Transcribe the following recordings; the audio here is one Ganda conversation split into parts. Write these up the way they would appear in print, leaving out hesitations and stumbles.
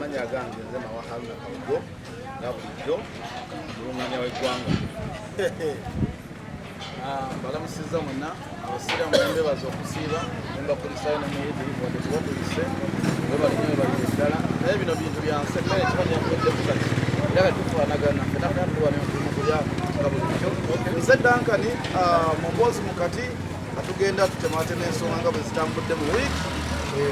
Amannya agange nze Mawa Haruna Kawugo, nga bulijjo mulungamya w'eggwanga. Mbalamusizza mwenna abasiraamu, nembebaza okusiiba, nembakulisayo ne muyidi wadde kubakulise. Webale nnyo, webalire ddala. Naye bino bintu byansi, emmere kimanyi yakuweddemu kati, era kati tufaanagana fena fena, tuli wano tuli mu kulya nga bulijjo. Nze Duncan, mu mboozi mukati nga tugenda tutematema ensonga nga bwe zitambudde mu wiiki.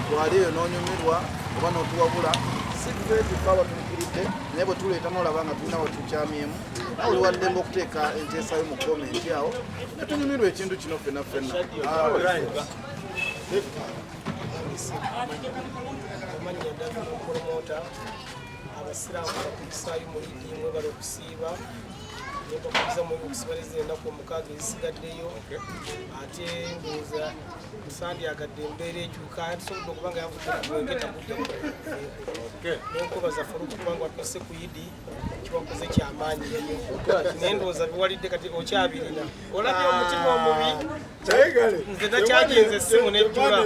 Twali eyo n'onyumirwa oba n'otuwabula, si ffe tufe abatuukiridde, naye bwe tuleeta n'olaba nga tulina wetukyamyemu, nawe oli waddembe okuteeka enteesayo mu comment awo ne tunyumirwa ekintu kino ffenna ffenna. Amannya David Promota. Abasiraamu bakulisaayo mu Idi, mwebale okusiiba. Nembakuliza mu okusiba ennaku 6 ezisigaddeyo. Ate ndowooza sandyagadde embeera ekyuka, tusobodde okuba nga yavudde ku mwenge, tagudde. Nenkubaza Faruku kubanga watuuse ku Idi, kiwakoze kyamaanyi nnyo, naye ndowooza biwalidde kati okyabirina. Olabye omutima omubi. Nze nakyaginze essimu nejjula.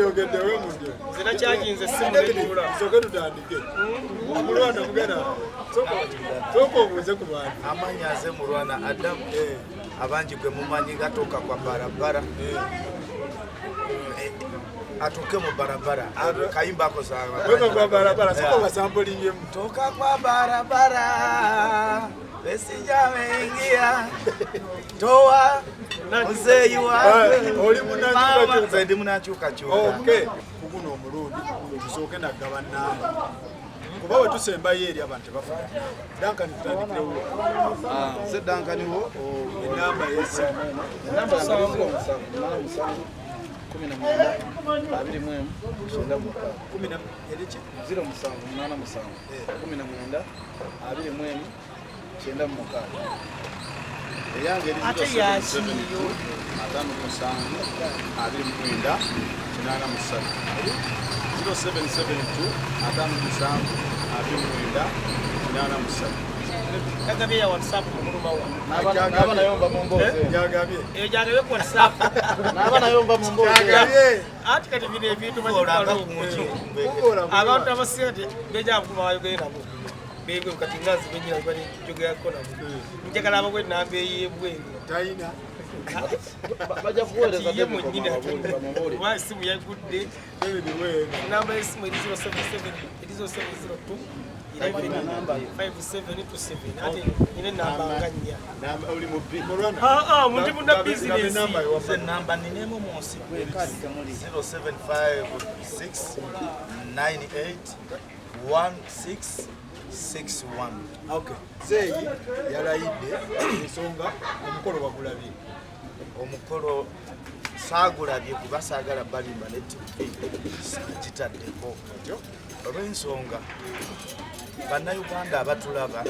Nze nakyaginze essimu nejjula. Soke tutandike. Mulwana mugenda, sooka obuuze ku bantu. Amannya nze Mulwana Adamu, abangi gwe mumanyi nga toka kwa barabara. Atuuke mu barabara, kayimba ako. Toka kwa barabara, sooka obasampolingemu. Toka kwa barabara, Besigye ameingia, toa muzeeyi wange. Oli munankyukakyuka. Nze ndi munankyukakyuka. Okay, kuguno omulundi tusooke naggaba namba, kuba we tusembayo eri abantu tebafuna namba. Duncan, tutandikirewo. Nze Duncan wo. Enamba y'essimu. Enamba yange eri 0787 19 21 96. Kumi na eriki? 0787 19 21 96. Eyange eri Ate 0772 57 29 83, 0772 57 29 83. Yagabye ya WhatsApp omulumawa. N'aba nayo nva mu mboozi eno. Gyagabye. Eyo gyagabye ku WhatsApp. N'aba nayo nva mu mboozi eno. Gyagabye. Ati kati bino ebintu Olanga bagikola. Abantu abasinga beja kukuma bayogere nabo begwe. Kati nga nze benyina bali njogerako nabo, njagala abawe enamba ey'ebweru. Talina. Bajja kuweereza. Kati ye mwennyini. Bamubuulire. Oba esimu yagudde. David Weena. Enamba y'esimu eri 077, eri 0702 11 5727. Ate nina enamba nga nnya. Namba oli mu bbi. Mulwana. Ah, ah, ndi muna bizinesi. Enamba Nze namba ninemu mu nsi 0756 98 1661. Okay. Zeeyi yalayidde ensonga, omukolo wagulabye? Omukolo saagulabye kuba saagala balimba, ne TV sagitaddeko olw'ensonga Bannayuganda abatulaba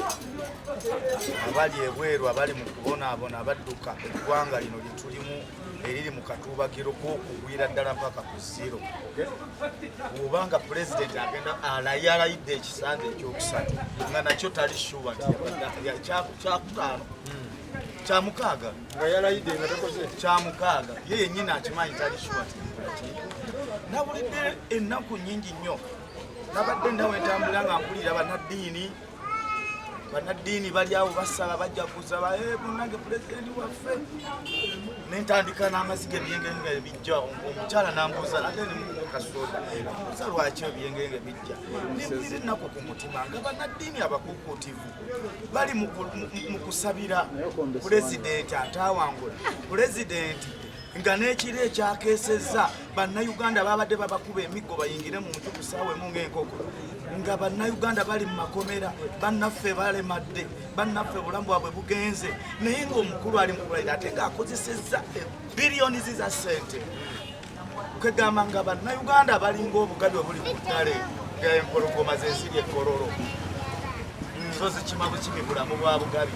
abali ebweru, abali mu kubonaabona, abadduka eggwanga lino lye tulimu eriri mu katuubagiro k'okugwira ddala mpaka ku zero. Bw'obanga pulezidenti agenda alayi, alayidde ekisanja ekyokusatu nga nakyo tali sure nti kyakutaano, kyamukaaga. Nga yalayidde nga takoze. Kyamukaaga, ye yennyini akimanyi tali sure nti yakola ki. Nawulidde ennaku nnyingi nnyo. Nabadde ndawe ntambula nga mpulira bannaddiini bali awo basaba, bajaguza, "Munange pulezidenti waffe." Nentandika n'amaziga, ebyengenge bijja. Omukyala nambuuza, nate kasoda ambuuza lwaki ebyengenge bijja. Nempulira ennaku ku mutima nga bannaddiini abakukuutivu bali mu kusabira pulezidenti ataawangula pulezidenti, nga n'ekiro ekyakeesezza Bannayuganda babadde babakuba emiggo bayingire mu nju ku ssaawa emu ng'enkoko, nga Bannayuganda bali mu makomera, bannaffe balemadde, bannaffe obulamu bwabwe bugenze, naye ng'omukulu ali mu kulayira ate ng'akozesezza biliyoni za ssente. Kwegamba nga Bannayuganda balinga obugabi obuli ku ttale, ng'empologoma zeziri ekololo zo zikima bukimi bulamu bwa bugabi.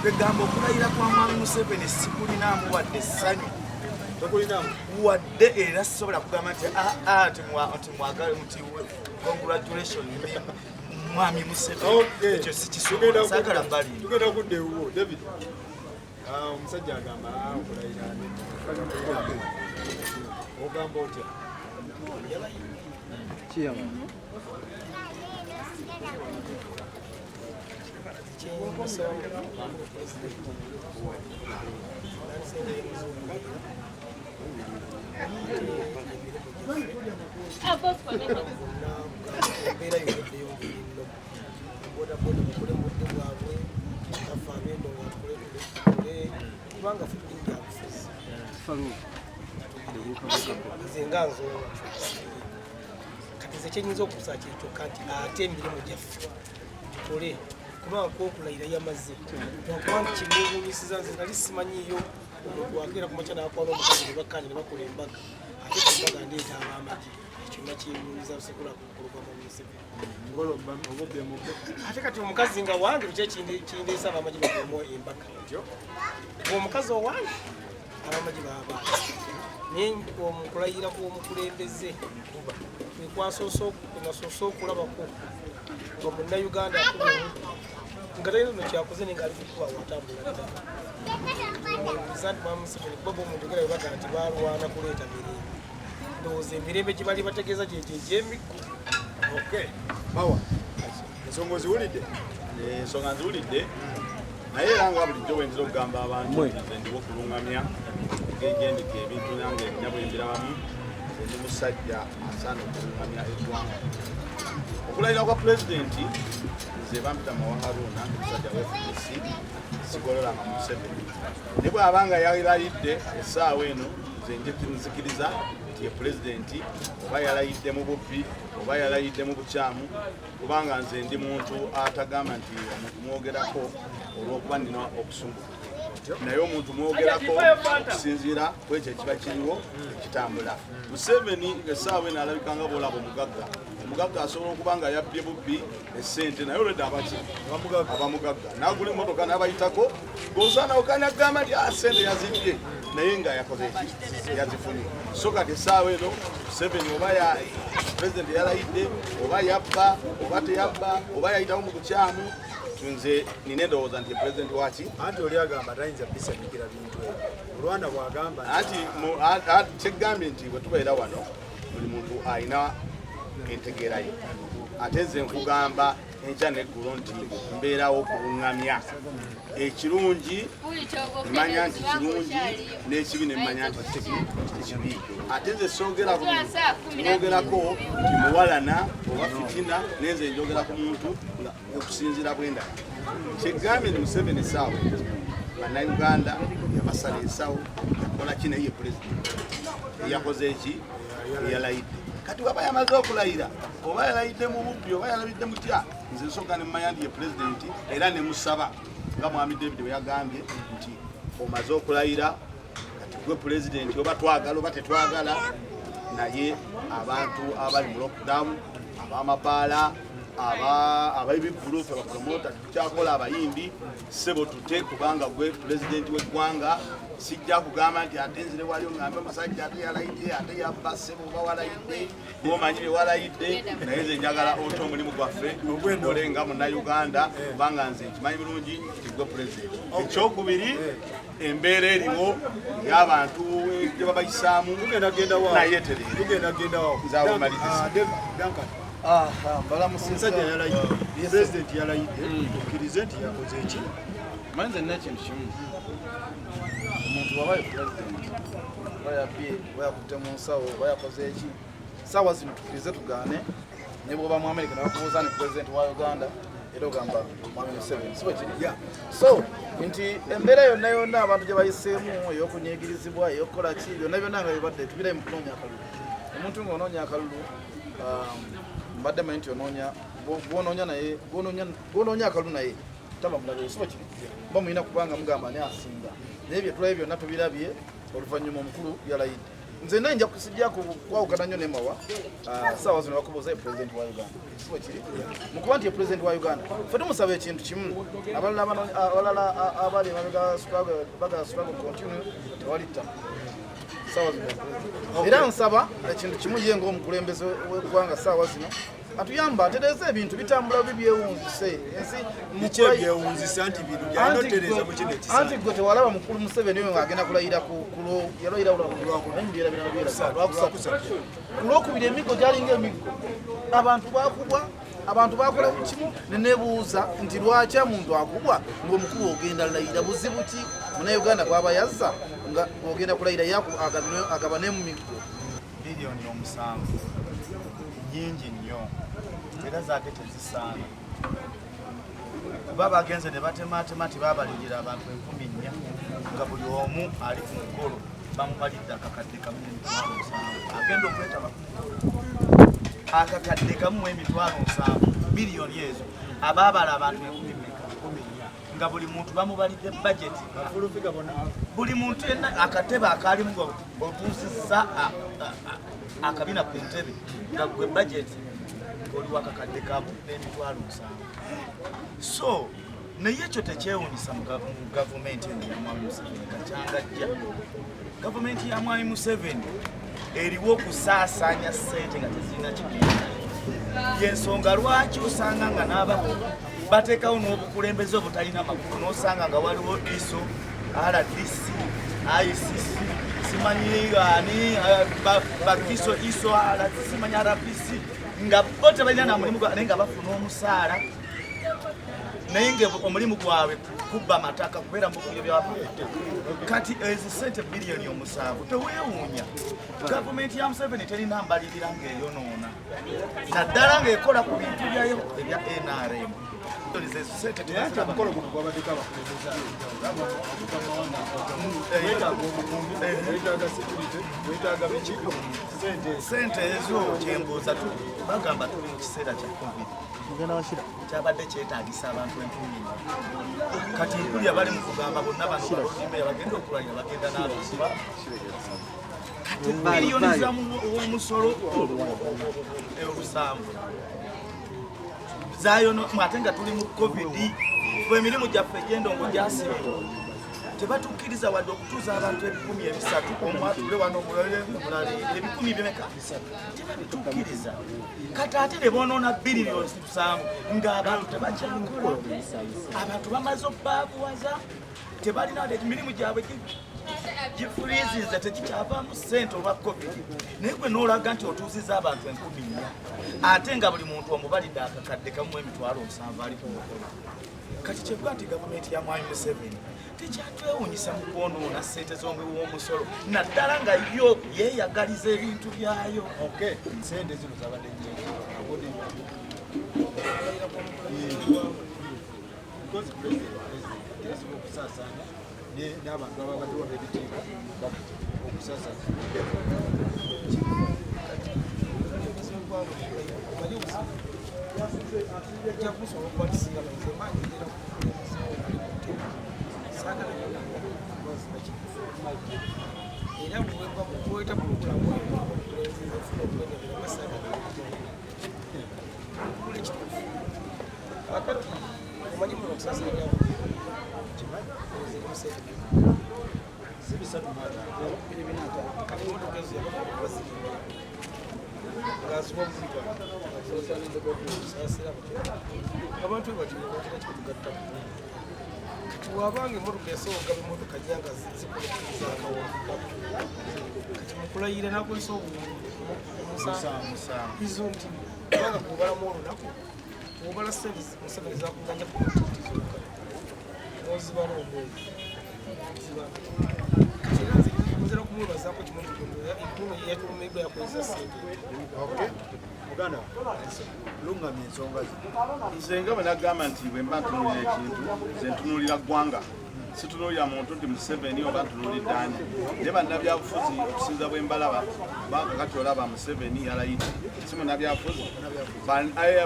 Kwegamba okulayira kwa Mwami Museveni sikulinaamu wadde essanyu. Tokulinamu? Wadde, era sisobola kugamba nti aa nti mwagale nti congratulation Mwami Museveni. Ekyo sikisobola, saagala mbali. Tugenda kudda ewuwo David. Omusajja agamba okulayira, ogamba otya? Kiyama. Kyenyinza pulezidenti nandise nga yemaze okulayira, ate emirimu gyaffe bonna, embeera yonna eddeyo ngeri nno. Bodaboda bakole mu budde bwabwe, naffe abendo nga tukole tukole, kubanga ffe tuli byabufuzi. Nze nga nzonga kati, nze kyenyinza okusa kyekyokka nti ate emirimu gyaffe gikole, kubanga kwokulayira yamaze. Lwakuba nti kinewuunyisiza, nze nali simanyiiyo omuntu akeera kumakya nakwana omukazi ne bakkaanya ne bakola embaga, ate ku mbaga ndeeta ab'amagye. Ekyo nakyewuunyiza, sekula kukulu kwa Mwami Museveni. Ate kati omukazi nga wange, biki ekindeesa ab'amagye bakolemu embaga? Omukazi owange ab'amagye baba baaki? Naye omukulayira kw'omukulembeze kwenasoose okulabako nga munnayuganda akuba nga talina no kyakoze, naye ngaali kukuba watambula ddala. Nti Mwami Museveni, kuba bomunjogera bwe baga nti balwana kuleeta mirembe, ndowooza emirembe gye bali bategeeza gyegyo egy'emiggo. Okay. Bawa ensonga oziwulidde? Ensonga nziwulidde, naye era nga bulijjo bwe nziza okugamba abantu nti nze ndiwo okulungamya ng'egendeka ebintu nange nina bwe mbirabamu. Nze ndi musajja asaana okulungamya eggwanga. Okulayira kwa pulezidenti, nze bampita Mawa Haruna, ndi musajja wa FDC, sigololanga mu Museveni. Ne bw'aba nga yalayidde essaawa eno, nze nzikiriza nti ye pulezidenti, oba yalayidde mu bubbi oba yalayidde mu bukyamu, kubanga nze ndi muntu atagamba nti omuntu mwogerako olw'okuba nina obusungu, naye omuntu mwogerako okusinziira ku ekyo ekiba kiriwo ekitambula. Museveni essaawa eno alabika nga bwolaba omugagga. Omugagga asobola okuba nga yabbye bubbi esente, naye olwedde abaki abamugagga nagula emotoka n'abayitako gosaana okanagamba nti "Ah, sente yazibbye," naye nga yakoze eki? Yazifunye. So kati essaawa eno Museveni oba ya president yalayidde, oba yabba oba teyabba, oba yayitawo mu bukyamu, nze nina endowooza nti ye president waki. Anti oli agamba tayinza bisanyukira bintu ebyo, olwana bwagamba nti Anti kyegambye nti bwe tubeera wano buli muntu alina entegeera ye, ate nze nkugamba enkya neggulo nti mbeerawo okuluŋŋamya ekirungi, mmanya nti kirungi, n'ekibi nemmanya nti kibi. Ate nze soogera ku muntu, mwogerako nti muwalana oba fitina, nenze njogera ku muntu nga okusinziira bwendala. Kyegambye ni Museveni essaawa ezo bannayuganda yabasala ensawo, yakola ki, naye ye pulezidenti yakoze eki? Yalayidde. Kati waba yamaze okulayira, oba yalayidde mu bubbi oba yalayidde mutya, nze nsooka nemumanya nti ye pulezidenti, era nemusaba nga mwami David bwe yagambye nti omaze okulayira, kati gwe pulezidenti, oba twagala oba tetwagala. Naye abantu abali mu lockdown, ab'amabaala, ab'ebivvulu, ffe bapromota tukyakola, abayimbi, ssebo tute, kubanga gwe pulezidenti w'eggwanga. Sijja kugamba nti ate nzire wali oŋŋambe omusajja ate yalayidde ate yabba. Ssebo, oba walayidde, gwomanyi bye walayidde, naye nze njagala ota omulimu gwaffe okole nga munnayuganda, kubanga nze nkimanyi bulungi nti gwe pulezidenti. Ekyokubiri, embeera eriwo y'abantu gye babayisaamu Tugenda genda waawo. naye tereere. Tugenda genda waawo. Nze awo mmaliriza. Ah, Duncan, omusajja yalayidde, pulezidenti yalayidde, okkirize nti yakoze eki? Manyi, nze nina ekintu kimu. Omuntu waba ye pulezidenti, oba yabbye, oba yakutte mu nsawo, oba yakoze eki, saawa zino tukirize tugaane, ne bwoba mu America nebakubuuza ni pulezidenti wa Uganda, era ogamba Mwami Museveni, si bwe kiri? So nti embeera yonna yonna abantu gye bayiseemu ey'okunyigirizibwa, ey'okukola ki, byonna byonna nga bibadde tubirayi mu kunoonya akalulu. Omuntu ng'onoonya akalulu, mbadde manyi nti onoonya gwonoonya, naye gwonoonya akalulu naye taba mulabe, si bwe kiri? Mba mulina kubanga mugamba ani asinga, naye byetulabye byonna tubirabye. Oluvannyuma omukulu yalayidde. Nze naye nja kusijja kwawukana nnyo ne Mawa. Saawa zino bakubuuza ye pulezidenti wa Uganda, si bwe kiri? Mu kuba nti ye pulezidenti wa Uganda, ffe tumusaba ekintu kimu. Abalala abali emabega baga struggle continue, tewali ttaka. Saawa zino ye pulezidenti, era nsaba ekintu kimu, ye ng'omukulembeze w'eggwanga saawa zino atuyamba atereeza ebintu bitambula bibyewunzise ensi. Biki ebyewunzisa nti bintu byalina otereeza mu kino Anti ekisanja? Gwe tewalaba mukulu Museveni oyo ng'agenda kulayira yalayira lwakusatu, ku lwokubiri emiggo gyalinga emiggo, abantu bakubwa. Abantu bakola buli kimu nenebuuza nti lwaki omuntu akubwa ng'omukuba ogenda layira? Buzibu ki Munnayuganda bwaba yazza nga ogenda kulayira agabane mu miggo? Biliyoni 7 nyingi nnyo, era zaate tezisaana, kuba bagenze ne batematema, tebabalirira abantu 4000 nga buli omu ali ku mukolo bamubalidde 1,070 agenda okwetaba ku mukolo, 1,070. Biliyoni ezo abaabala abantu enkumi meka nga buli muntu bamubalidde bajeti? Buli muntu yenna akatebe akalimu nga otuusizza akabina ku ntebe nga gwe bajeti oli wa 1,070. So naye ekyo tekyewunyisa mu gavumenti eno ya Mwami Museveni. Kakyangajja gavumenti ya Mwami Museveni eriwo okusaasaanya ssente nga tezirina kigenda. Yensonga lwaki osanga nga n'abamu bateekawo n'obukulembeze obutalina makulu, n'osanga nga waliwo ISO, RDC, ICC, simanyi ani, bakiso, ISO, RDC, simanyi RPC, nga bo tebalina na mulimu naye nga bafuna omusaala, naye nga omulimu gwabwe kubba mataka, kubeera mu byo bya. Kati ezo sente biliyoni 7, teweewuunya gavumenti ya Museveni terina mbalirira ng'eyonoona, naddala ng'ekola ku bintu byayo ebya NRM. Ezo sente Naye ate tebaziraba. Omukolo guno gwabaddeko abakulembeze ab'enjawulo okuva mu mawanga ag'enjawulo. Weetaaga omukuumi, weetaaga security, weetaaga biki, sente ezo. Sente ezo kyembuuza, bagamba tuli mu kiseera kya COVID, kyabadde kyetaagisa abantu 4000. Kati mpulira bali mu kugamba bonna bano balodimeya bagenda okulayira bagenda n'abantu. Kati biliyoni z'omusolo olusanvu zayono, ate nga tuli mu COVID, fe emirimu gyaffe egyendongo gyasibibwa, tebatukkiriza wadde okutuuza abantu 300, omu atule wano, omulala omulala, ebikumi bimeka tebabitukkiriza. Kati ate ne bonoona biliyoni 7 ng'abantu tebakyakola, abantu bamaze obbaabuwaza, tebalina emirimu gyabwe, gifurizinze, tekikyavaamu ssente olwa COVID. Naye gwe n'olaga nti otuuziza abantu 4000, ate nga buli muntu omubalidde 1,070 ali ku mukolo. Kati kyekuba nti gavumenti ya Mwami Museveni tekyatwewunyisa mu kwonoona ssente z'omuwi w'omusolo, naddala nga yo yeeyagaliza ebintu byayo. Okay, sente zino zabadde nyingi according to because president akkirizibwa okusaasaanya n'abantu ababaddewo ab'ebitiibwa okusaasaanya. Omanyi obuzibu ojja kusobola okuba nti singa nze mba ngendera ku bukulembeze obuli mu ntebe, saagala era bweweta pulogulamu eyo omukulembeze nfuna okwenebera basaagala okugula ekituufu. Kakati omanyi muno okusaasaanya zirimu sente. Si 350? Kati emotoka ezo yabakuba bazirinda ng'aziwa buli bantu saasira abantu bwe batyo batera kikutugattako. Kati bw'abanga emotoka yasobola okugaba emotoka nnya nga zikolekiriza akawunga, kati mukulayira n'akozesa omusanvu izo nti kubanga bw'obalamu olunaku, bw'obala sente Museveni zakuganya ku titi zokka n'ozibala omwezi ziba. Kati era nze nzira kumwebazaako kimu nti yatumiddwa yakozesa sente. Okay, muganda lungamya ensonga zino. Nze nga bwe nagamba nti bwe mba ntunuulira ekintu, nze ntunuulira ggwanga, situnuulira muntu nti Museveni oba ntunuulidde ani. Naye bannabyabufuzi okusinza bwe mbalaba bakakati, olaba Museveni yalayidde, si munnabyabufuzi.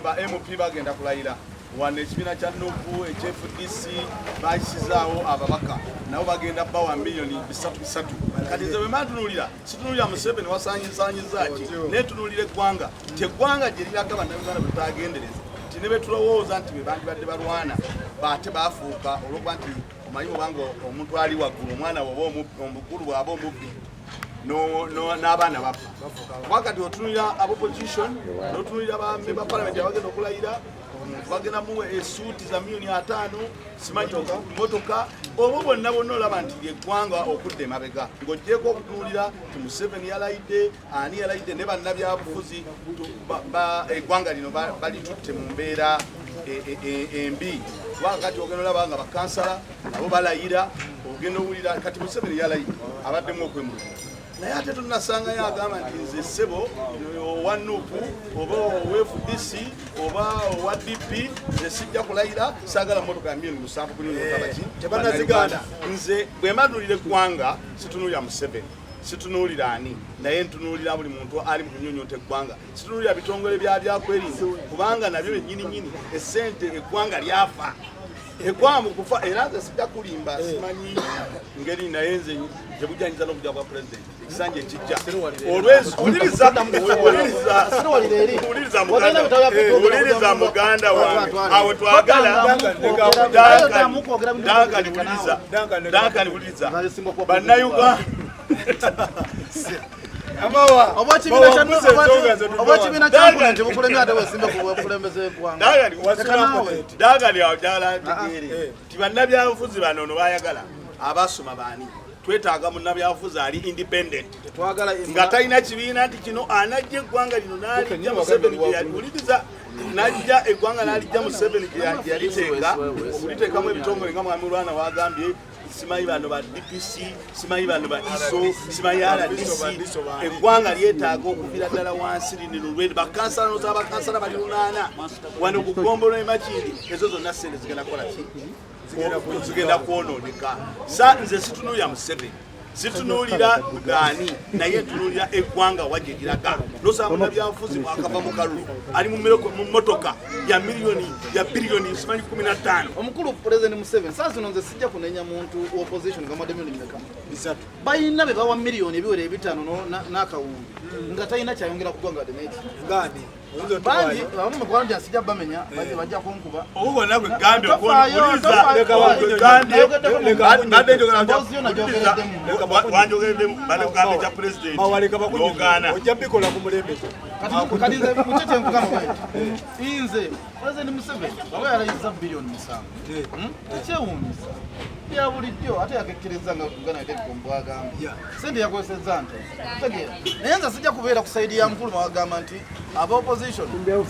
Ba MP bagenda kulayira wano, ekibiina kya NUP, ekya FDC bakisizaawo ababaka, nabo bagenda bawa miliyoni 300 3. Kati nze bwe mba ntunuulira, situnuulira Museveni wasanyisanyiza ki, naye tunuulira eggwanga, nti eggwanga gye liraga Bannayuganda bwe tutagendereza nti ne betulowooza nti be bandibadde balwana baate bafuuka, olwokuba nti omanyi obanga omuntu ali waggulu, omwana woba omukulu bw'aba omubbi n'abaana babba. Kuba kati otunulira opposition, n'otunulira ba parliament abagenda okulayira. muntu, bagenda muwa esuuti za miliyoni 50, simanyi motoka, obwo bwonna bwonna. Olaba nti lyeggwanga okudda emabega ng'ogyeko okutunuulira ti Museveni yalayidde, ani yalayidde, ne bannabyabufuzi eggwanga lino balitutte mu mbeera embi. Kubanga kati ogenda olaba nga bakansala nabo balayira, ogenda owulira kati Museveni yalayidde, abaddemu okwemulugunya, naye ate tonasangayo agamba nti nze ssebo owa NUP oba owa FDC oba owa DP, nze sijja kulayira, saagala motoka ya miliyoni 7 kunyonyotabaki. Tebanazigaana. Nze bwe mbanulira eggwanga, situnuulira Museveni, situnuulira ani, naye ntunuulira buli muntu ali mu kunyonyota eggwanga. Situnuulira bitongole bya byakwerinda, kubanga nabyo bennyini nyini esente eggwanga lyafa, eggwanga mu kufa. Era nze sijja kulimba, simanyi ngeri, naye nze gyebujjanyiza n'okujja bwa pulezidenti ekisanja ekijja olwezi. Wuliriza, wuliriza, wuliriza muganda, wuliriza muganda wange, awo twagala Duncan, wuliriza, Duncan, wuliriza, bannayuganda. Oba ekibiina kya tebukulemye ate wesimbe ku bukulembeze bw'eggwanga. Duncan, awo njagala ntegeere ti bannabyabufuzi bano ono bayagala abasoma baani? Twetaaga munnabyabufuzi ali independent Twagala nga talina kibiina nti kino anajja eggwanga lino n'alijja Museveni gye yaliwuliriza, najja eggwanga n'alijja Museveni gye yaliteeka, okuliteekamu ebitongole nga mwami Lwana wagambye, simanyi bano ba DPC, simanyi bano ba ISO, simanyi RDC. Eggwanga lyetaaga okuvira ddala wansi linirulwe bakansala, nosaba bakansala bali lunaana wano ku ggombolola emakindi, ezo zonna sente zigenda kukola ki? Zigenda kwonooneka. Sa nze situnuulira Museveni, situnuulira gaani, naye ntunuulira eggwanga wa gye liraga. Nosaba munnabyabufuzi mwakava mu kalulu ali mu motoka ya miliyoni ya biliyoni simanyi 15. Omukulu President Museveni, saa zino nze sijja kunenya muntu wa opposition nga mwadde miliyoni meka? 3. Balina be bawa miliyoni ebiwera 500 n'akawumbi nga talina kyayongera ku ggwanga wadde n'eki. Ngani oyinza Bangi otuwaayo? abamu mukwano gya sijja bamenya, bajja kunkuba. Obwo bwonna bwegambye. Tofaayo, Emboozi yo nagyogereddemu. Wanjogereddemu, badde kugambye ekya pulezidenti Mawaleka bakunyonyola. n'ogaana. Ojja bikola ku mulembe gwo. Kati nze mukyo kyenkugamba nti nze President Museveni aba yalayiza biliyoni 7. Tekyewuunyisa, bya bulijjo, ate yakekkereza nga Uganda Telecom bwagamba sente yakozesezza nte tegeera. Naye nze sijja kubeera ku side ya mukulu wagamba nti aba opposition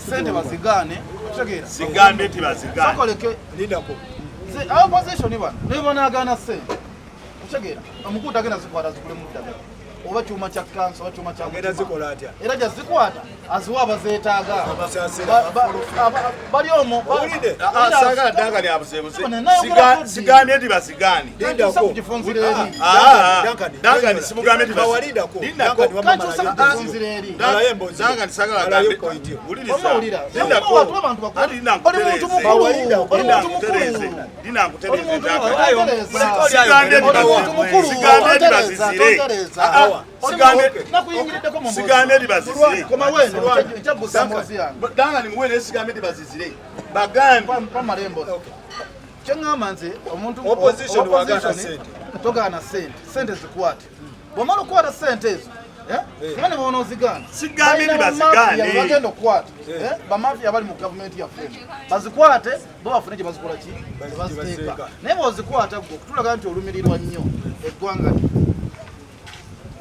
sente bazigaane, okitegeera? Sigambye nti bazigaane. Sokoleke. Lindako. Aba opposition bano naye banaagaana sente, okitegeera, omukulu tagenda zikwata zikulemu ddagala oba kyuma kya kansa oba kyuma kya Agenda mutima. zikola atya? Era jazikwata aziwa abazeetaaga. Abasaasira. Bali omwo. Owulidde? Ah, saagala Duncan abuzeebuze. Nabo nayogera kuddi. Sigambye nti bazigaane. Lindako. Kugifunzira eri. Ah, Duncan, Duncan, simugambye nti Bawalindako. Lindako. Duncan, wamma Kankyusa malayo. kugifunzira eri. Malayo emboozi. Duncan, saagala Malayo agambe. point yo. Wuliriza. Wamawulira. Lindako. Wamma abantu bakulu. Ati linda Oli muntu nkutereeze. mukulu. Bawalindako. Oli Linda muntu mukulu. nkutereeze. Linda nkutereeze, Oli muntu Duncan. mukulu. Tontereza. Sigambye nti Oli muntu bazizire. mukulu. Sigambye nti Tontereza, bazizire. tontereza. Ah, ah, Oli nakuyingiriddeko mu mboozi. Sigambye nti bazizire. Koma weno, nkyagusa mboozi yange. Duncan, muwe, naye sigambye nti bazizire. Bagambye. Pamala emboozi. Kyeŋŋamba nze omuntu Opposition wagaana opposition, sente. Togaana sente, sente zikwate. Bw'omala okukwata sente ezo, kuba ne bw'oba ozigaana, Sigambye nti balina bazigaane. bamafiya bagenda okukwata, bamafiya bali mu gavumenti yaffe eno. Bazikwate bo bafune gye bazikola ki, gye baziteeka. Baziteeka. Naye bw'ozikwata gwe okutulaga nti olumirirwa nnyo eggwanga lyo,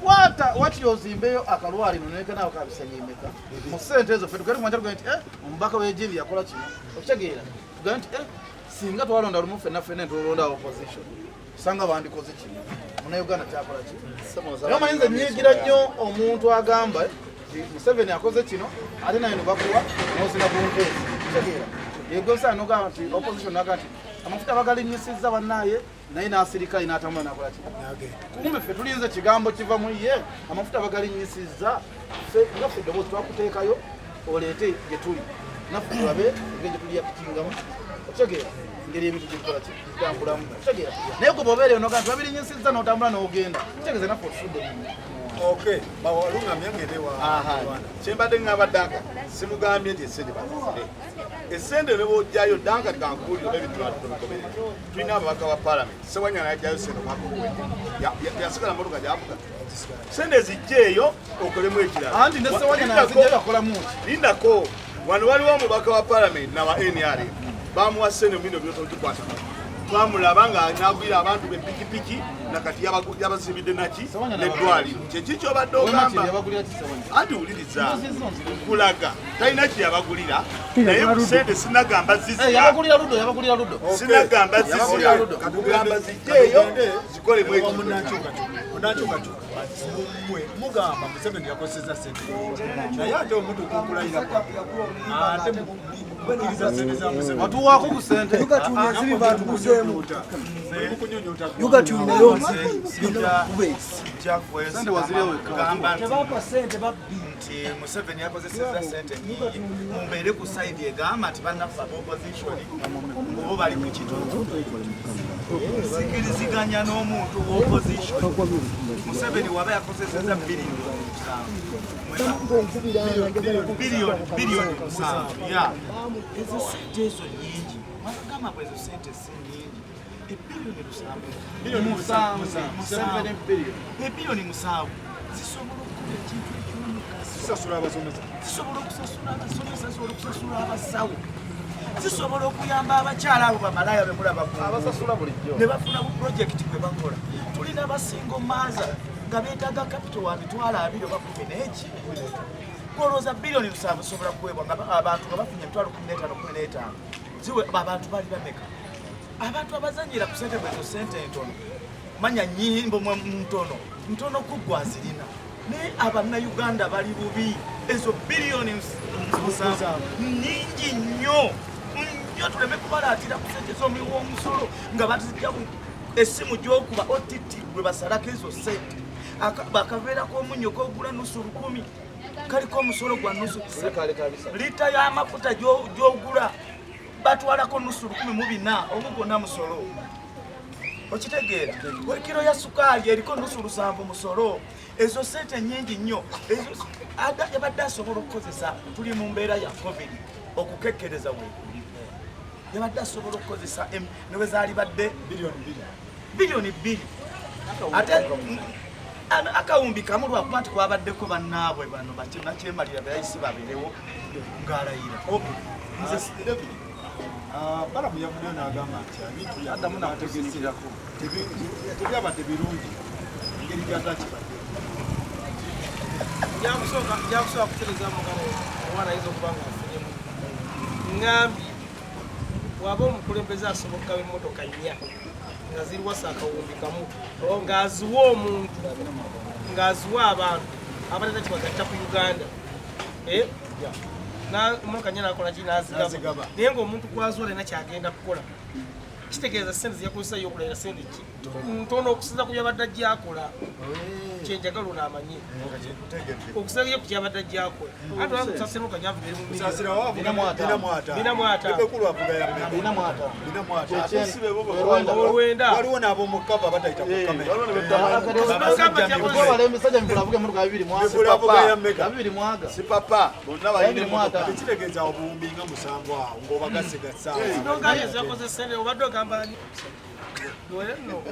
kwata wakiri ozimbeyo akalwaliro nekanaawo kabisanye emeka mu ssente ezo. Ffe tugende kumanja tugende nti omubaka w'egindi yakola kino, okitegeera? Tugende nti singa twalonda lumu ffenna ffenna netulonda opposition, sanga bandikoze kino, munauganda kyakola ki. Naye omanyi nze nyiigira nnyo omuntu agamba nti Museveni akoze kino, ate naye nebakuwa nozina ku nteesi, okitegeera? Yegosana nogamba nti opposition naga nti amafuta bagalinyisizza bannaye, naye n'asirika, n'atambula nakola ki. Kumbe ffe tulinze kigambo kiva mu ye, amafuta bagalinyisizza. Ffe nga ffe eddoboozi twakuteekayo oleete gye tuli naffe tulabe engeri gye tuliyakitingamu, okitegeera, engeri ebintu gyebikola ki, bitambulamu, okitegeera? Naye gwe bwobeera eno nogaa nti babirinyisizza n'otambula n'ogenda, kitegeeza naffe otufudde mu Okay, bawalungamya ngende wa Aha. Kyembadde ŋŋamba Duncan, simugambye nti esente bazizire. Esente ne bw'ojjayo, Duncan, kankubuulire oba ebintu tubikomerere. Tulina ababaka ba palamenti, Sewanyana yajjayo sente omwaka oguwedde. Yasigala motoka gyavuga. Sente zijjeeyo okolemu ekirala. Anti ne Sewanyana yazijjayo yakolamu ki? Lindako. Wano waliwo omubaka wa palamenti nawa NRM bamuwa ssente mu bino byotogikwata, twamulaba nga nagwira abantu bepikipiki nakati yabazimbidde naki neddwaliro. Kyeki kyobadde ogamba anti wuliriza kulaga talina kyeyabagulira, naye ku sente sinagamba zizira, sinagamba zizira, kugamba zijjeeyo zikolemu ekintu. Munankyukakyuka mmwe mugamba Museveni yakozesa sente, naye ate omutuuka okulayira ate mukkiriza sente za Museveni. Watuwaako ku sente. Yugatuni nayo. Sente wazirya wekka. Gamba Tebapa sente, babbi. nti Museveni yakozeseza sente nyingi, mumbeere ku side egamba nti bannaffe aba opposition bo bali ku kituufu. Nzikiriziganya n'omuntu wa opposition, Museveni waba yakozeseza biliyoni 7, biliyoni 7 ya ezo sente, ezo nyingi. Mwagamba bwe ezo sente si nyingi, ebiliyoni 7. 7 billion. Ebiliyoni 7 zisobola okukola ekintu ekyomugaso. Zisasula abasomesa. Zisobola okusasula abasomesa, zisobola okusasula abasawo, zisobola okuyamba abakyala abo bamalaya bemulaba ku Abasasula bulijjo. Ne bafuna bu project bwe bakola. Tulina ba single mother nga beetaaga capital wa 20,000 oba kumi n'eki. Olowooza biliyoni 7 zisobola kuweebwa nga abantu nga bafunye emitwalo 15 15, ziwe abantu bali bameka? Abantu abazanyira ku sente bwezo, sente entono manya nyimbo ntono ntono kuggwa azirina, naye Abannayuganda bali bubi. Ezo biliyoni 7 nyingi nnyo nnyo, tuleme kubalaatira ku sente z'omuwi w'omusolo nga bazijja essimu gy'okuba ott gwe basalako ezo sente. Akaveera k'omunnyo kogula nusu lukumi kaliko omusolo gwa nusu. Kale kabisa. Lita y'amafuta gy'ogula batwalako nusu 1400, omu gwonna musolo. Okitegeera? Kiro ya sukaali eriko nusu lusanvu, musolo. Ezo sente nyingi nnyo. Ezo yabadde asobola okukozesa. Tuli mu mbeera ya COVID, okukekkereza weekuli, yabadde asobola okukozesa ne bwe zaali badde biliyoni 2. biliyoni 2, ate akawumbi kamu, lwakuba nti kwabaddeko bannaabwe bano nakyemalira beyayise babeerewo ng'alayira. Nze David, Balamu yavuddeyo n'agamba nti ebintu byategese tebyabadde birungi engeri gyatakibadde. Njakusooka kutereza mugano, omwana ayinza okuba nga afunyemu. Ŋŋambye bw'aba omukulembeze asobola okugaba emmotoka nnya nga ziri wasa akawumbi kamu, ng'aziwa omuntu, ng'aziwa abantu abalina kibagatta ku Uganda. Eh? Emmotoka nnya nakola ki? N'azigaba. N'azigaba. Naye ng'omuntu gwaziwa alina kyagenda kukola, kitegeeza sente zeyakozesa yokulayira sente ki ntono okusinza ku byabadde ajja akola. Kyenjagala ono amanye okusinza ku kyabadde ajja akola, ate kusasira kajavugere mu Kusasira wavuga 450. 450. Ebekulu avuga ya mmeka? 450. 450. Olwenda. Waliwo n'ab'omukava batayita ku kamera. Emisajja mikulu avuga emmotoka 20. Mikulu avuga ya mmeka? 20. Si papa, bonna balina 25. emmotoka. Tekitegeeza obuwumbi nga musanvu awo ng'obagasigasa. Nogambye zakoze sente, obadde ogamba ani? Leero nno,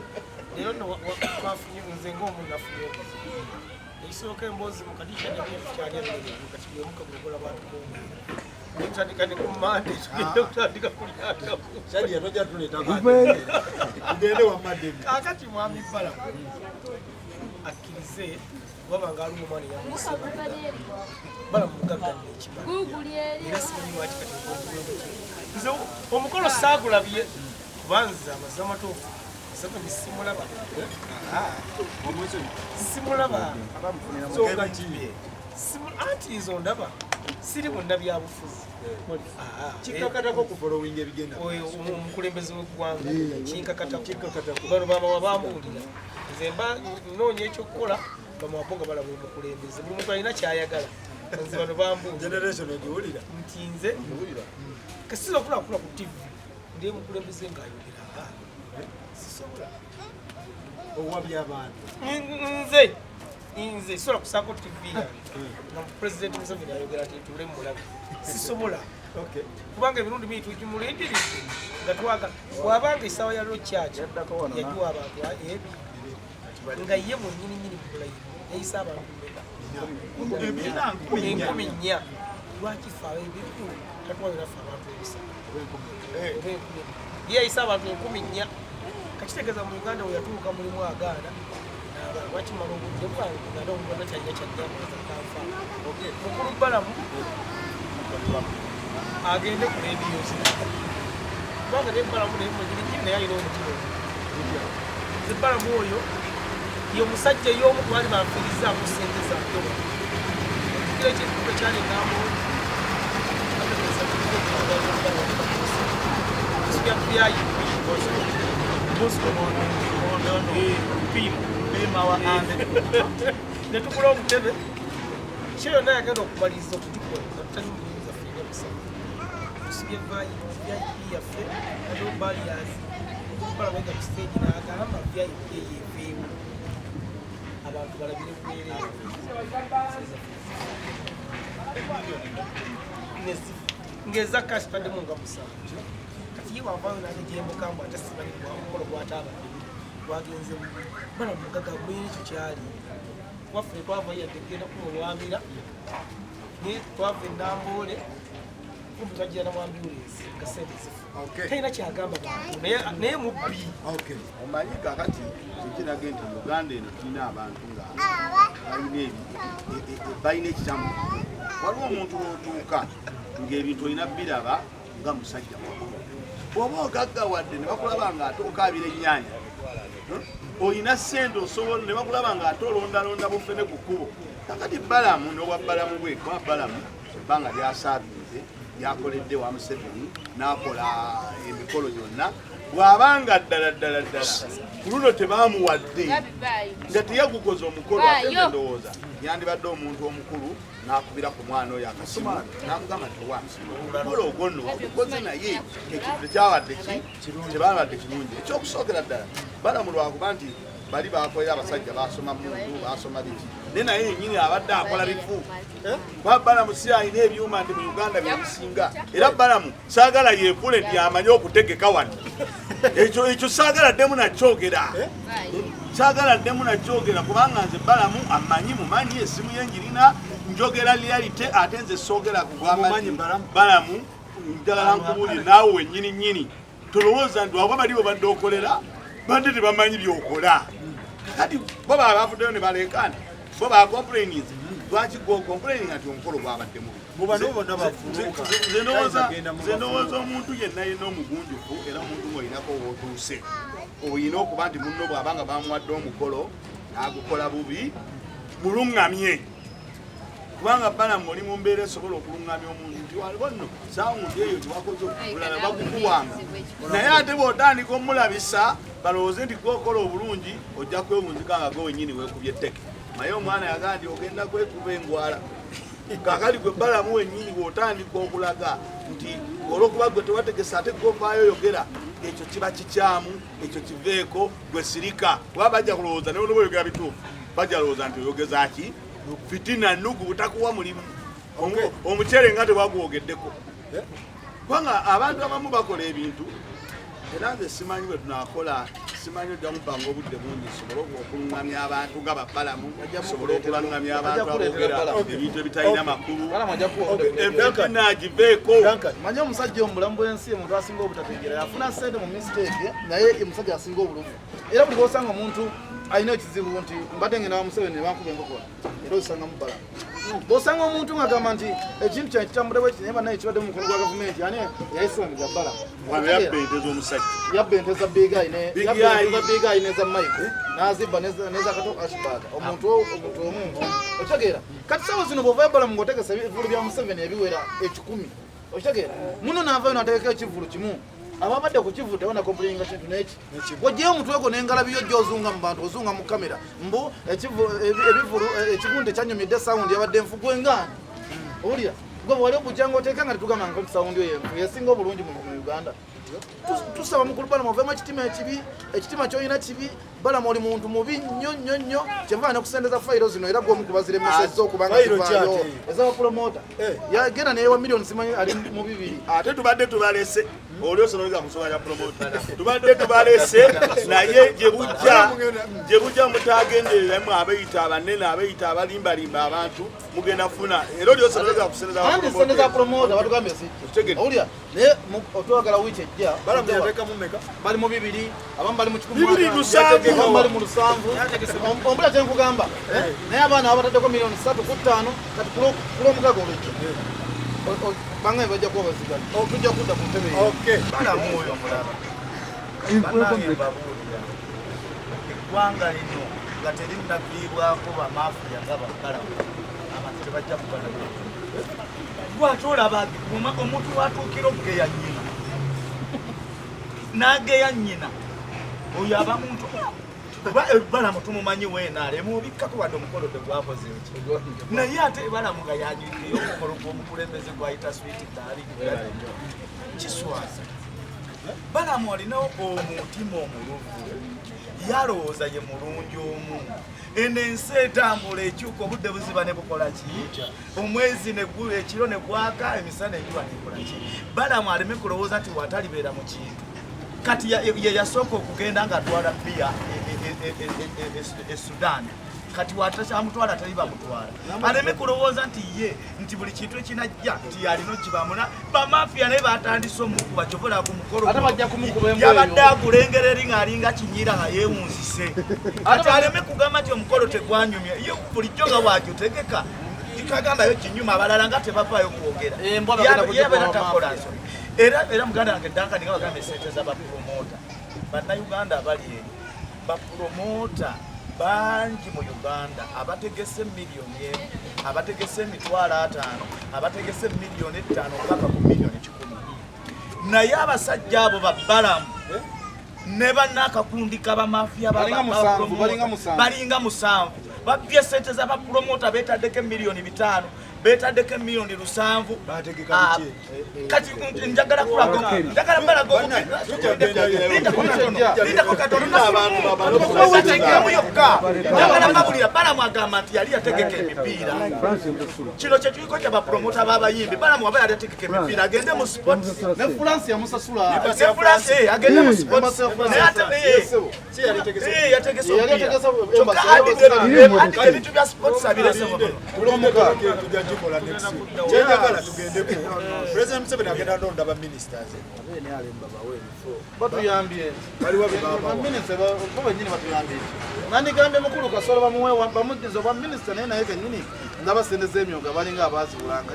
leero nno twafunye, nze ng'omuntu nafunye obuzibu. Ekisooka, emboozi mu kadisha nekyali emmere kati bwemuka gwekola batukuuma, tutandika ne ku Mande, tugenda kutandika kulyata. Shadia, tojja tuleeta, tugende wamma David. Kakati mwami Balamu akkirize waba nga ali omwana eyamuyise Balamu mugagga nekibala, era simanyi lwaki kati nze omukolo saagulabye, kubanza amazzi amatuufu Museveni simulaba. Simulaba. Nsonga ki? Anti nze ondaba siri munnabyabufuzi. Kikakatako ku following ebigenda. Oyo omukulembeze w'eggwanga kinkakatako. Bano bamawa bambuulira, nze mba nnoonya ekyokukola, bamawabo nga balaba omukulembeze, buli muntu alina kyayagala. Nze bano bambuulira Generation ogiwulira. nti nze kasiza okulakula ku TV ndi omukulembeze ng'ayogera, sisobola. Owabya abantu. Nze sisobola kusaako TV yange nga President Museveni ayogera nti ntuule mulabe, sisobola. Kubanga emirundi mingi tugimulindiridde nga twagala bw'abanga essaawa ya lokyaki yagiwa abantu ebiri, nga ye mwennyini nyini mu bulayiro yayise abantu meka? 4,000. Lwaki ffe ab'ebivvulu tatuwalira ffe abantu ebisatu oba 4000? Ye yayise abantu 4000. Kakitegeeza mu Uganda we yatuuka mulimu agaana n'abaana. Lwaki mala obudde bwange nga ate omuntu atakyalina kyajjambaza kanfa? Mukulu Balamu agende ku rediyo ze, kubanga naye Balamu naye mwenyini nyini naye alina omutima omubi. Nze Balamu oyo ye omusajja ey'omu ku baali banfiirizzaako ssente zange wano. Ojjukira ekyekikuba ekyali enambo netugula obutebe kyo yonna yagenda okumaliriza okugikola nga tutali mu mirimu zaffe nga bisatu tusibye vip yaffe aliwo barriers okukola bega ku stage n'agamba vip eyo eveewo abantu balabire bwereere ng'eza cash twaddemu nga 7. Kati ye wavaayo nange gyemugamba ate simanyi omukolo gwataabadde gwagenze bubi. Bala mugaga mwini ekyo kyali waffe twavayo yadde kugenda kumulwamira naye twava enamboole kumpi twajjira na mu ambulensi nga sente zifu. Talina kyagamba bantu naye mubbi. Omanyi kakati ekiraga nti Uganda eno tulina abantu nga balina ekikyamu. Waliwo omuntu lwotuuka ng'ebintu olina biraba nga musajja mukulu, bw'oba ogaggawadde ne bakulaba nga ate okaabira ennyaanya, olina ssente osobola ne bakulaba nga ate olondalonda bufene ku kkubo. Kakati Balamu n'obwa Balamu bwe kuba Balamu ebbanga lyasaabinze lyakoledde wa Museveni n'akola emikolo gyonna, bw'abanga ddala ddala ddala ku luno tebamuwadde nga teyagukoze omukolo, ate nze ndowooza yandibadde omuntu omukulu n'akubira ku mwana oyo akasimu n'amugamba nti owa omukolo ogwo nno wagukoze naye ekintu tekyabadde ki tebabadde kirungi. Ekyokusookera ddala Balamu lwakuba nti bali bakolera abasajja basoma mundu basoma biki naye naye yennyini abadde akola bifu. Kuba Balamu si alina ebyuma nti mu Uganda byebisinga, era Balamu saagala yeefule nti amanyi okutegeka wano. Ekyo saagala ddemu nakyogera, saagala ddemu nakyogera kubanga nze Balamu amanyi mumanyi essimu ye njirina, njogera reality ate nze soogera kugamba nti Balamu njagala nkubuulire naawe wennyini nnyini tolowooza nti waba bali bwebadde okolera badde tebamanyi byokola. Kakati bo baba bavuddeyo ne baleekaana, bo bacomplaininze, lwaki gwe ocomplaininga nti omukolo gwabadde mubi? Nze ndowooza omuntu yenna yenna omugunjufu era omuntu ng'olinako wootuuse olina okuba nti munno bw'aba nga bamuwadde omukolo n'agukola bubi muluŋŋamye, kubanga Balamu oli mu mbeera esobola okuluŋŋamya omuntu nti waliwo nno sawundi eyo gyewakoze bulala bagukuwanga, naye ate bw'otandika omulabisa balowooze nti gwokola obulungi ojja kwewunzika nga gwe wennyini weekubye etteke. Naye omwana yagaa nti ogenda kwekuba engwala. Kakali gwe Balamu wennyini bw'otandika okulaga nti olwokuba gwe tewategesa ate gwovaayo oyogera, ekyo kiba kikyamu, ekyo kiveeko, gwe sirika, kuba bajja kulowooza naye onoba oyogera bituufu, bajja lowooza nti oyogeza ki fitina nugu butakuwa mulimu omuceere nga tebagwogeddeko. Kubanga abantu abamu bakola ebintu era nze simanyi bwe tunakola, simanyi ojja mupanga obudde bungi nsobole okuluŋŋamya abantu nga babalamu, nsobole okuluŋŋamya abantu aboogera ebintu ebitalina makulu, efitina giveeko. Manyi omusajja omu bulamu bw'ensi omuntu asinga obutategeera yafuna ssente mu mistake, naye omusajja asinga obuluvu era buli lwosanga omuntu alina ekizibu nti mbadde ngenda wa Museveni ne bankuba enkokola, era ozisangamu Balamu. Bw'osanga omuntu ng'agamba nti ekintu kyange kitambudde bwe kiti naye bannaye kibadde mu mukono gwa gavumenti, ani yayisanga Balamu? Wano yabba ente z'omusajja, yabba ente za Big Eye ne yabba ente za Big Eye n'eza Mike n'azibba n'eza Kato Ashburg. Omuntu omuntu omu okitegeera. Kati sawa zino bw'ova Balamu ng'otegesa ebivvulu bya Museveni ebiwera 100, okitegeera, muno n'avaayo n'ategeka ekivvulu kimu, ababadde ku kivvulu tebana complaininga kintu n'eki. Wajjayo omutwe gwo n'engalabi yo gy'ozunga mu bantu, ozunga mu kamera mbu ebivvulu ekigundu tekyanyumidde, sawundi yabadde nfu, gwe ngaani owulira gwe bwali okujja ng'oteeka nga tetugamba nti sawundi oyo enfu yesinga obulungi mu Uganda. Tusaba mukulu Balamu ovemu ekitima ekibi, ekitima ky'olina kibi. Balamu oli muntu mubi nnyo nnyo nnyo, kyenva nekusendeza fayiro zino era gwe omu kubazira emmese okubanga zivaayo ez'abapromota yagenda neyewa miliyoni simanyi ali mu bibiri ate tubadde tubalese. Oli osonoga ku nsonga ya promoter. Tubadde tubalese naye gye bujja gye bujja mutagenderera mu abeyita abanene abeyita abalimbalimba abantu mugenda kufuna era oli osonoga ku sente za Anti sente za promoter batugambye si. Okitegedde. Owulira naye otwagala wiiki ejja Balamu yateekamu mmeka? Bali mu bibiri, abamu bali mu kikumi Bibiri mu ataano, lusanvu. abamu bali mu lusanvu. Ombula kye nkugamba, eh? Naye abaana abataddeko miliyoni 3 ku 5 kati ku lwomukaaga olwejja. Bangaye bajja kuba bazigali. Tujja kudda ku ntebe eyo. Okay. Balamu oyo mulaba bannange mbabuulira eggwanga lino nga terinnaviibwako bamafiya nga babalamu abantu tebajja kubalamu lwaki olaba omuntu watuukira okugeya nnyina n'ageya nnyina oyo aba muntu kuba balamu tumumanyi weenaalemu obikkako wadde omukolo tegwakoze eki naye ate balamu nga yanyikiyo omukolo gw'omukulembeze gwayita sweet darling kiswaza. Balamu alina omutima omuluvu yalowooza ye mulungi omu eno ensi etambula ekyuka obudde buziba ne bukola ki omwezi ekiro ne gwaka emisana enjuba nekola ki. Balamu aleme kulowooza nti watalibeera mu kintu kati ye yasooka okugenda ng'atwala bbiya e Sudan kati watamutwala tali bamutwala aleme kulowooza nti ye nti buli kintu ekinajja nti alina okibamuna bamafiya naye batandise omukuba kyovola ku mukolo Ate bajja kumukuba embwa yabadde eyo. akulengera eri ng'alinga kinyira nga yeewunzise kati aleme kugamba nti omukolo tegwanyumye ye bulijjo nga bwagyotegeka kagambayo kinyuma abalala nga tebavaayo kwogera. Embwa bagenda kugikuba Yabeera takola bamafiya. nsobi era muganda wange Duncan nga bagamba esente z'abapromota bannayuganda abali eri bapromota bangi mu Uganda abategese miliyoni 1 abategese 50,000 abategese miliyoni 5 paka ku miliyoni 100 naye abasajja abo babbalamu ne bannakakundi kabamafiya. Balinga musanvu, balinga musanvu. Balinga musanvu babbye sente z'abapromota betaddeko emiliyoni 5 betaddeko emiliyoni 7. Bategeka Ah, biki? Kati njagala kulaga njagala balaga lindako katono lindako katono natekemu yokka njagala mbabulira Balamu agamba nti yali yategeka emipiira kino kyetuliko kya bapromota b'abayimbi. Balamu aba yali yategeka emipiira agende mu sports. Ne France yamusasula. Ne France agende mu sports naye ate Si yali yategese. Yategese Yali omupiira yategese kyokka embassy. adidde ebintu bya sports abirese mukono. Tulinde tujja gikola next week. Kyenjagala tugendeko. President Museveni agenda ndonda ba ministers. Batuyambye. Baliwo be babawa. Baminisita bo bennyini batuyambye ki? Nandigambye mukulu Kasolo bamuwe bamuddiza obwa minisita naye naye kennyini ndaba sente z'emyoga balinga abaziwulanga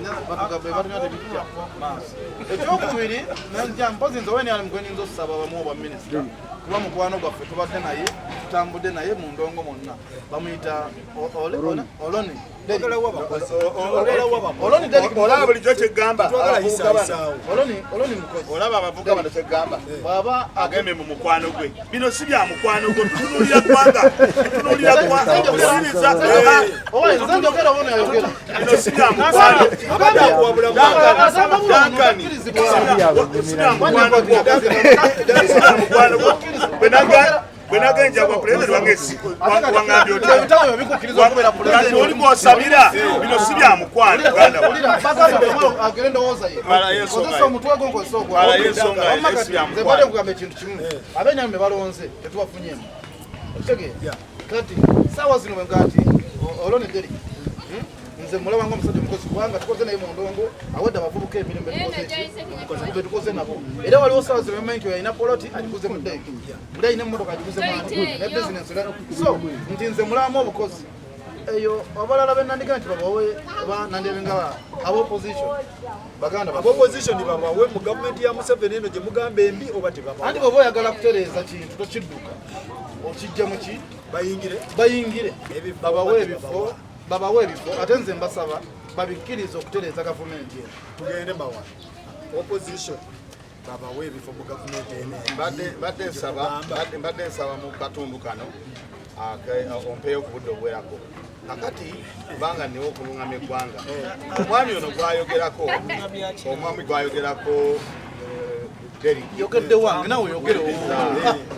batunya tebijja maaso. Ekyokubiri nja mpozi nze weni ali mugwe nyinza okusaba bamuwe obwa minisita kuba mukwano gwaffe tubadde naye tutambudde naye mu ndongo mwonna bamuyita Oloni Derrick. Oloni Derrick. Olaba bulijjo kyegamba Twagala abavubuka bano. yisayisaawo. Oloni mukozi. Olaba abavubuka bano kyegamba bw'aba agembe mu mukwano gwe bino si bya mukwano gwe tutunuulira ggwanga tutunuulira ggwanga owuliriza. Owa nze njogera ono yayogera. Bino si bya mukwano. Abadde akuwabula. Duncan, si bya mukwano gwo si bya mukwano gwo. Bwe nagenja kwa pulezidenti wange wangambye otya? Ebitabo bikukkiriza okubeera Kati pulezidenti. oli gw'osabira bino si bya mukwano uganda wa. Wulira, bagamba omwana agere endowooza ye. Malayo ensonga Kozesa ye. omutwe gwo nkozesa ogwange. Malayo ensonga ye, Wamma si kati bya nze mukwano. mbadde nkugamba ekintu kimu abenyami balonze tetubafunyemu okitegeera kati saawa zino bwe nti Oloni Derrick nze mulaba nga omusajja omukozi kubanga tukoze naye mu ndongo awadde abavubuka emirimu betukoze nabo era waliwo saawa zino bemanyi nti oyo alina poloti agiguze mu Derrick buli alina emmotoka agiguze mwani ne bizinesi so nti nze mulabamu obukozi eyo abalala benandika nti babawe oba nandebe nga aba opposition baganda baffe. Opposition babawe mu gavumenti ya Museveni eno gye mugamba embi oba tebabawa? Anti bw'oba oyagala kutereeza kintu tokidduka okijja mu ki Bayingire. Bayingire. Ebifo babawe oba ebifo tebabawa. Babawe ebifo ate nze mbasaba babikkirize okutereeza gavumenti eno. Tugende mawa. Opposition babawe ebifo mu gavumenti eno embi. Mbadde nsaba mu katundu kano ompeeyo ku budde obuwerako kakati kubanga niwe okulungamya eggwanga omwami ono gwayogerako omwami gwayogerako Derrick. Yogedde wange nawe oyogere.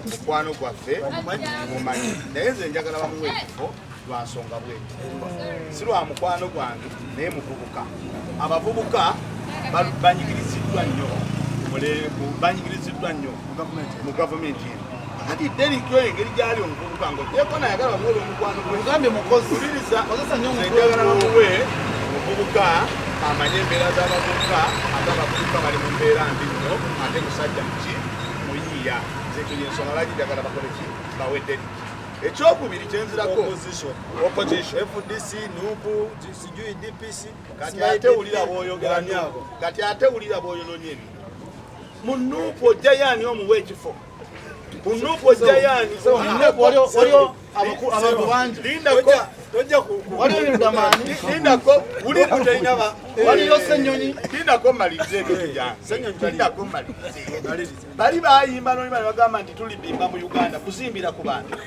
Mukwano gwaffe mumanyi naye nze njagala bamuwa ekifo lwa nsonga bweti si lwa mukwano gwange naye muvubuka abavubuka banyigiriziddwa nnyo. Banyigiriziddwa nnyo mu gavumenti eno. Kati Derrick oyo engeri gyali omuvubuka ng'ogyeko nayagala bamuwe olw'omukwano gwe. Ogambye mukozi. Wuliriza, Kozesa nnyo nze omutwe njagala gwo. bamuwe omuvubuka amanye embeera z'abavubuka, ate abavubuka bali mu mbeera mbi nnyo, ate musajja muki muyiiya. Nze ekyo yensonga lwaki njagala bakole ki, bawe Derrick. Ekyokubiri kyenzirako Opposition. Opposition. FDC, NUP, sijui DPC. Kati ate wulira bw'oyogera nnyo. Kati ate wulira bw'oyonoonye ebintu. Mu NUP ojjayo ani omuwa ekifo? Mu NUP ojjayo ani? So, mu NUP waliyo abantu bangi. Lindako. Tojja ku Waliyo Yudamani. Lindako. Wulira Tolina Waliyo Ssenyonyi. Lindako mmalirize ebintu byange. Ssenyonyi taliyo. Lindako mmalirize. Bali bayimba noli bali bagamba nti tulibimba mu Uganda kuzimbira ku bantu.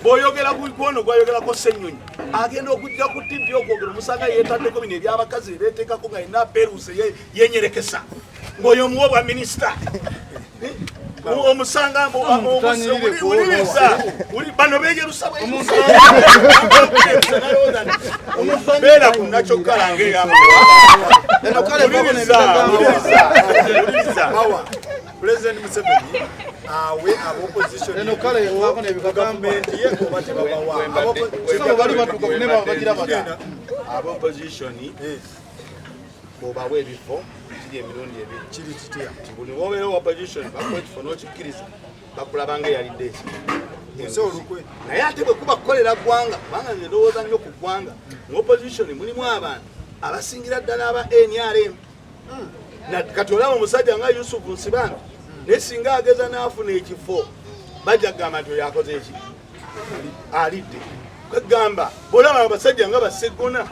Bw'oyogera ku kwono gwayogerako Ssenyonyi agenda okujja ku TV okwogera omusanga yeetaddeko bino eby'abakazi beeteekako nga yenna apeeruse yenyerekesa ng'oyo omuwa bwa minisita. Omusanga wuliriza bano beeyerusa beera ku nakyokka ng'eyamawa. Eno kale babo Wuliriza, n'ebigambo. wuliriza, wuliriza. President Museveni awe ab'opposition Eno kale ewaako n'ebikagamba. gavumenti ye oba tebabawa. Sebo bali batuuka ku nema bagira bata. Aba opposition bw'obawa ebifo kiri emirundi ebiri. Kiri kitya? Nti buli wobeera owa opposition bakuwa ekifo n'okikkiriza bakulaba nga eyalidde eki Ensi olukwe. Naye ate bwe kuba kukolera ggwanga, kubanga nze ndowooza nnyo ku ggwanga, mu opposition mulimu abantu abasingira ddala aba NRM. Kati olaba omusajja nga Yusufu Nsibambi, naye singa ageza n'afuna ekifo bajja kugamba nti oyo akoze eki alidde. Kwegamba bw'olaba abasajja nga baseggona.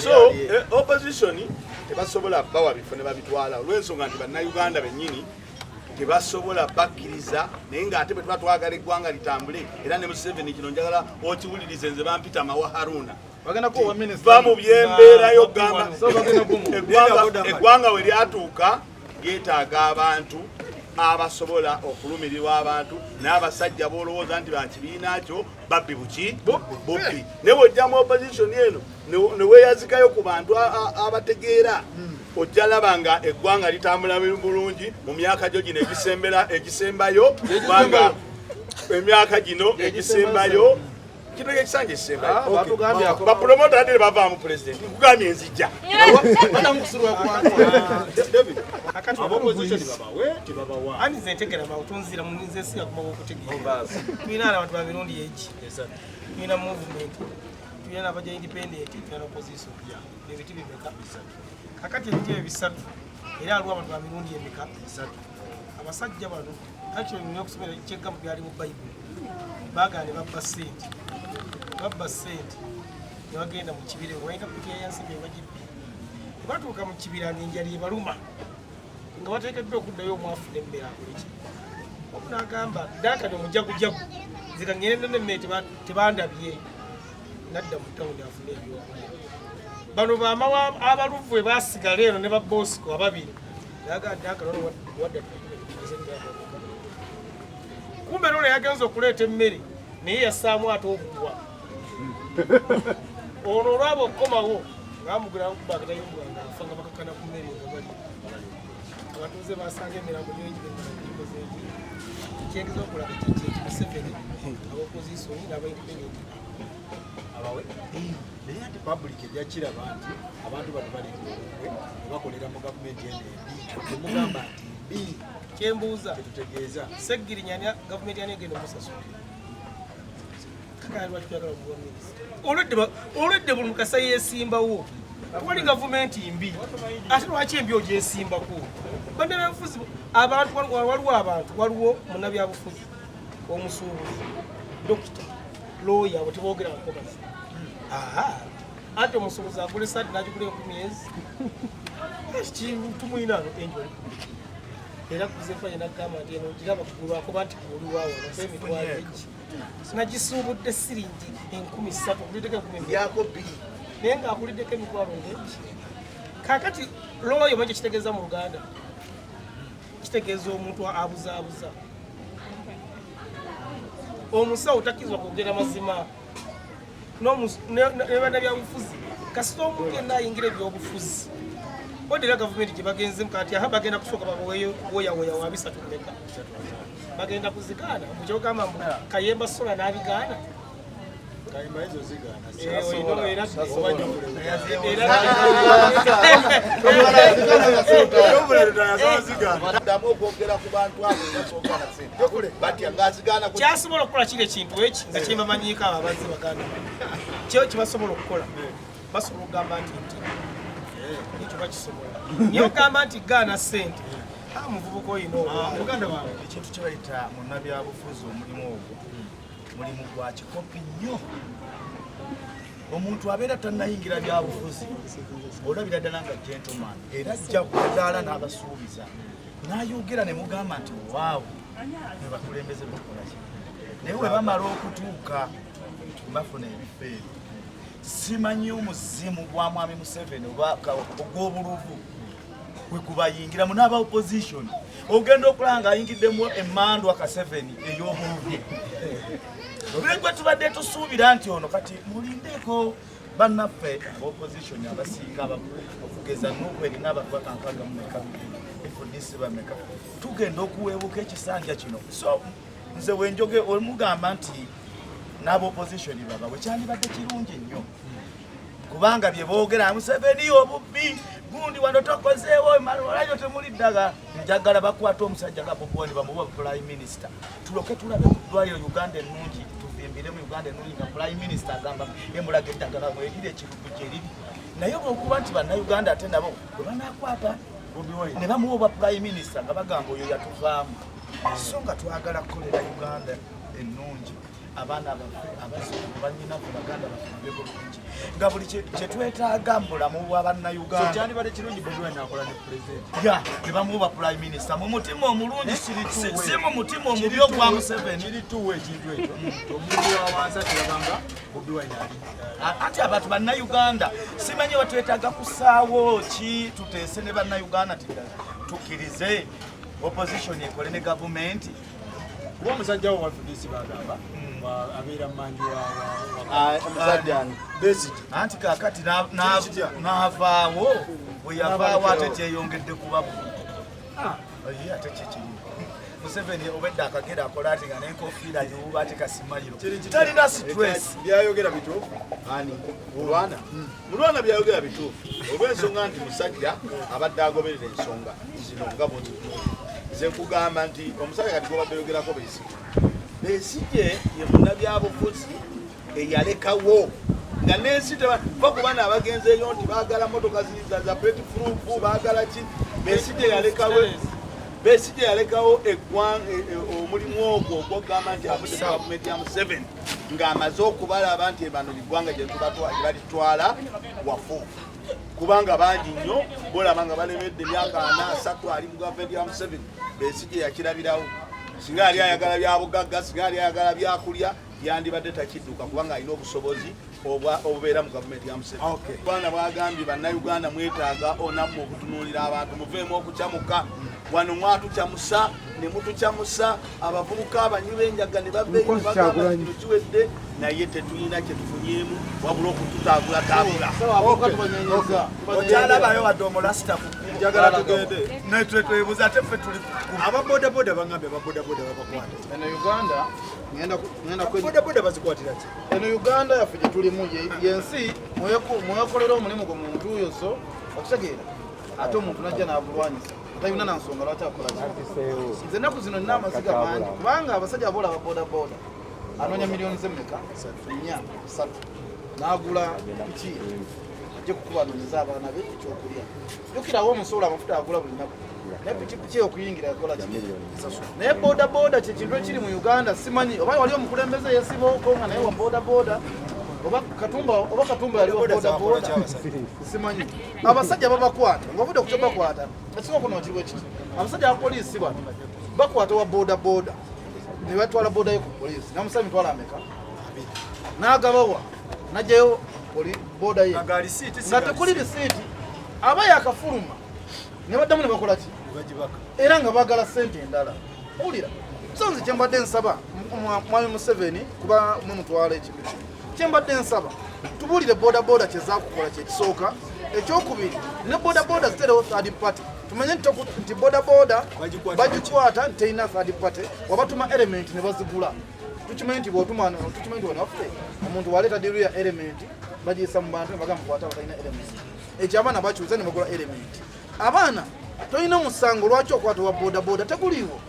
So opposition tebasobola bawa bifo ne babitwala olw'ensonga nti bannayuganda bennyini tebasobola bakkiriza. Naye ng'ate bwe tuba twagala eggwanga litambule, era ne Museveni kino njagala okiwulirize, nze bampita Mawa Haruna. Bagenda kuwa minisita. Va mu byembeerayo gamba So bagenda kumuwa. Eggwanga we lyatuuka lyetaaga abantu abasobola okulumirirwa abantu, n'abasajja b'olowooza nti bakibiina kyo babbi buki bubbi. Naye bw'ojja mu opposition eno ne weeyazikayo ku bantu abategeera, ojja laba nga eggwanga litambula bulungi mu myaka gyo gino egisembayo, kubanga emyaka gino egisembayo kino ekisanja ekisembayo. Ah, batugambye ako. Bapromota ate bavaamu pulezidenti, nkugambye nzijja. Badamu kusulwa kwangu. David, ab'opposition babawe tebabawa? Anti nze ntegera mangu, tonzira mu nze singa kumala okutegeera. Tulina abantu ba mirundi egi: tulina movement, tulina n'abajja independent, tulina opposition. Ebiti bimeka? Kakati ebiti ebyo bisatu, era aliwo abantu ba mirundi emeka? Abasajja bano actually nina okusomera kyegamba byali mu Bayibuli. Baagala ne babba ssente, babba ssente ne bagenda mu kibira, walina piki eyansimbi ebagibbi. Ne batuuka mu kibira ng'enjala ebaluma, nga bateekeddwa okuddayo omwafuna emmere akoleki. Omu n'agamba, "Dankani omujagujagu, nze kangende nemmere tebandabye." Nadda mu tawuni afune ebyokulya. Bano bamawa abaluvu bwe basigala eno ne babosiko ababiri. Naga Dankani ono wadda, kumbe nono yagenza okuleeta emmere naye yassaamu ate obuguwa. Ono olwaba okukomawo ng'amugula nkuba akatayumbwa ng'afa, nga bakakana ku mmere nga bali. Abatuuze basanga emirambo gyegikoze egi. Kyengeza okulaga kiki eki Museveni ab'opposition n'aba independent abawe, naye ati public ejja kiraba nti abantu bano bali olukwe bakolera mu gavumenti eno embi, temugamba nti mbi. Kyembuuza, Kyetutegeeza. Seggirinya ani gavumenti ani egenda omusasula? Kakala lwaki tuyagala omuwa minisita? Olwedde buli mukasa yeesimbawo. Wali gavumenti mbi, ate lwaki embi ogyesimbako? Bannabyabufuzi abantu, waliwo abantu, waliwo munnabyabufuzi, omusuubuzi, dokita, looya, abo teboogera nkobazi. Ate omusuubuzi agula esaati n'agigula 1000 ezi, tumulina ano enjoli era kuzefa nagamba nti eno giraba kugulwakuba nti kuliwawo emitwalo egi nagisuubudde siringi 3000, okuliddeko 2000. Lyako bbiri. Naye ng'akuliddeko emitwalo ng'egi. Kaakati looyo manyi kitegeeza mu Luganda? Kitegeeza omuntu abuzaabuza. Omusawo takkirizibwa kwogera mazima. Ne bannabyabufuzi, kasita omuntu yenna ayingira ebyobufuzi. Odera gavumenti gye bagenzemu kati aha bagenda kusooka babaweeyo woyawoya wa bisatu mmeka, bagenda kuzigaana. Mukyogamba mbu Kayemba sola n'abigaana. Kayemba ezo zigaana. Eh, olina era Ddamu okwogera ku bantu abo basoogana sente batya ng'azigaana. Kyasobola okukola kiri ekintu eki nze kyembamanyiiko, abo abazze baganda kyo kyebasobola okukola, basobola okugamba nti ekyo bakisobola, naye okugamba nti gaana ssente, muvubuka oyina obwo. Muganda wange, ekintu kye bayita munnabyabufuzi, omulimu ogwo mulimu gwa kikopi nnyo. Omuntu abeera tannayingira byabufuzi, olabira ddala nga gentleman, era ajja kudaala n'abasuubiza n'ayogera ne mugamba nti waawo, ne bakulembeze betukolaki. Naye bwe bamala okutuuka bafuna ebifo ebyo, simanyi omuzimu gwa mwami Museveni oba ogw'obuluvu we gubayingiramu n'aba opposition, ogenda okulaba nga ayingiddemu emandwa Kaseveni ey'obuluvu gwe tubadde tusuubira nti ono kati mulindeeko. Bannaffe opposition abasinga, okugeza NUP erina ababaka 62, FDC bameka? Tugenda okuweebuka ekisanja kino. So nze wenjoge omugamba nti n'aba opposition babawe, kyandibadde kirungi nnyo, kubanga bye boogera, Museveni obubbi gundi wano tokozeewo olayo temuli ddagala. Njagala bakwate omusajja nga Bobi Wine bamuwa prime minister, tuloke tulabe ku ddwaliro Uganda ennungi, tuvimbire mu Uganda ennungi nga prime minister agamba emulaga eddagala mweriri, ekirugu gyeriri. Naye olwokuba nti bannayuganda ate nabo bwe banakwata ne bamuwa obwa prime minister nga bagamba oyo yatuvaamu, so nga twagala kukolera Uganda ennungi, abaana baffe, abazzukulu, bannyinaffe, baganda baffe babe bulungi, nga buli kye twetaaga mu bulamu bwa bannayuganda. Kyandibadde kirungi Bobi Wine akola ne pulezidenti. Ya, ne bamuwa prime minister mu mutima omulungi, si mu mutima omubi ogwa Museveni. Kiri tuwa ekintu ekyo, omuntu wa wansi akirabanga Bobi Wine ali Anti abantu bannayuganda simanyi oba twetaaga kusaawo ki, tuteese ne bannayuganda ti ddala tukkirize opposition ekole ne gavumenti. Kuba omusajja wo wa FDC bagamba abeera mmanju wa Omusajja ani? Besigye. Anti kakati Kitya? n'avaawo, bwe yavaawo ate kyeyongedde kuba bubi. Ye ate kikiri Museveni obedda akagera akola ati nga n'enkofiira giwuba ati kasimayiro, talina stress. Byayogera bituufu? Ani? Mulwana? Mulwana byayogera bituufu, olw'ensonga nti musajja abadde agoberera ensonga zino nga bwozituufu. Nze nkugamba nti omusajja kati gwobadde oyogerako Besigye, Besigye ye munnabyabufuzi eyalekawo nga n'ensi teba ku bana abagenzeeyo nti baagala motoka za bulletproof, baagala ki. Besigye yalekawo, Besigye yalekawo omulimu ogwo ogwokugamba nti avudde mu gavumenti ya Museveni ng'amaze okubalaba nti bano eggwanga gye balitwala wafu, kubanga bangi nnyo bolaba nga balemedde emyaka 40, 30 ali mu gavumenti ya Museveni. Besigye yakirabirawo. Singa yali ayagala byabugagga, singa yali ayagala byakulya, yandibadde takidduka, kubanga alina obusobozi obubeera mu gavumenti ya Museveni. Bwana bwagambye bannayuganda mwetaaga onammwe okutunuulira abantu, muveemu okukyamuka. Wano mwatukyamusa ne mutukyamusa, abavubuka abanywi b'enjaga ne baveeyo ne bagamba nti kino kiwedde, naye tetulina kye tufunyeemu wabula okututaagulataagula. Okyalabayo wadde omulasita ku Njagala tugende. Netwe twebuza ate ffe tuli ku Ababodaboda bangambye ababodaboda babakwata. Eno Uganda ngenda Bodaboda bazikwatira ki? Eno Uganda yaffe gye tulimu yensi mwekolera omulimu gwe muntu oyo, so okitegeera, ate omuntu najja n'agulwanyisa, talina na nsonga lwaki akola ki. Nze ennaku zino nina amaziga mangi, kubanga abasajja abola aba bodaboda anoonya miliyoni zemmeka, 4, 3, n'agula piki ajje kukuba anoonyeza abaana be ekyokulya. Jjukirawo omusoolo, amafuta agula buli nnaku, naye pikipiki okuyingira yakola ki? Naye bodaboda kyekintu ekiri mu Uganda. Simanyi oba wali omukulembeze yesibaoko nga naye wa bodaboda, oba Katumba, oba Katumba yali wa bodaboda, simanyi. Abasajja babakwata ngaovudde ku kyobakwata, ekisinga okuno kiriwo kiti, abasajja abapoliisi bano bakwata wa bodaboda ne batwala boda ye ku poliisi, namusaba emitwalo ameka, n'agabawa, najjayo boda ye Nga risiiti nga tekuli risiiti. Aba yakafuluma ne baddamu ne bakola ki, era nga baagala sente endala. Owulira? So nze kyembadde nsaba mwami Museveni, kuba mwe mutwala ekintu kino, kyembadde nsaba tubuulire bodaboda kyezakukola kyekisooka. Ekyokubiri, ne bodaboda ziterewo third party. Tumanye nti bodaboda bagikwata nti terina third party, wabatuma element ne bazigula. Tukimanyi nti bwotuma, tukimanyi nti wanaffe omuntu waleeta deal ya element, bagiyisa mu bantu ne bagamba kwata abatalina element. Ekyo abaana bakyusa ne bagula element. Abaana tolina musango, lwaki okwata wa bodaboda? Teguliiwo,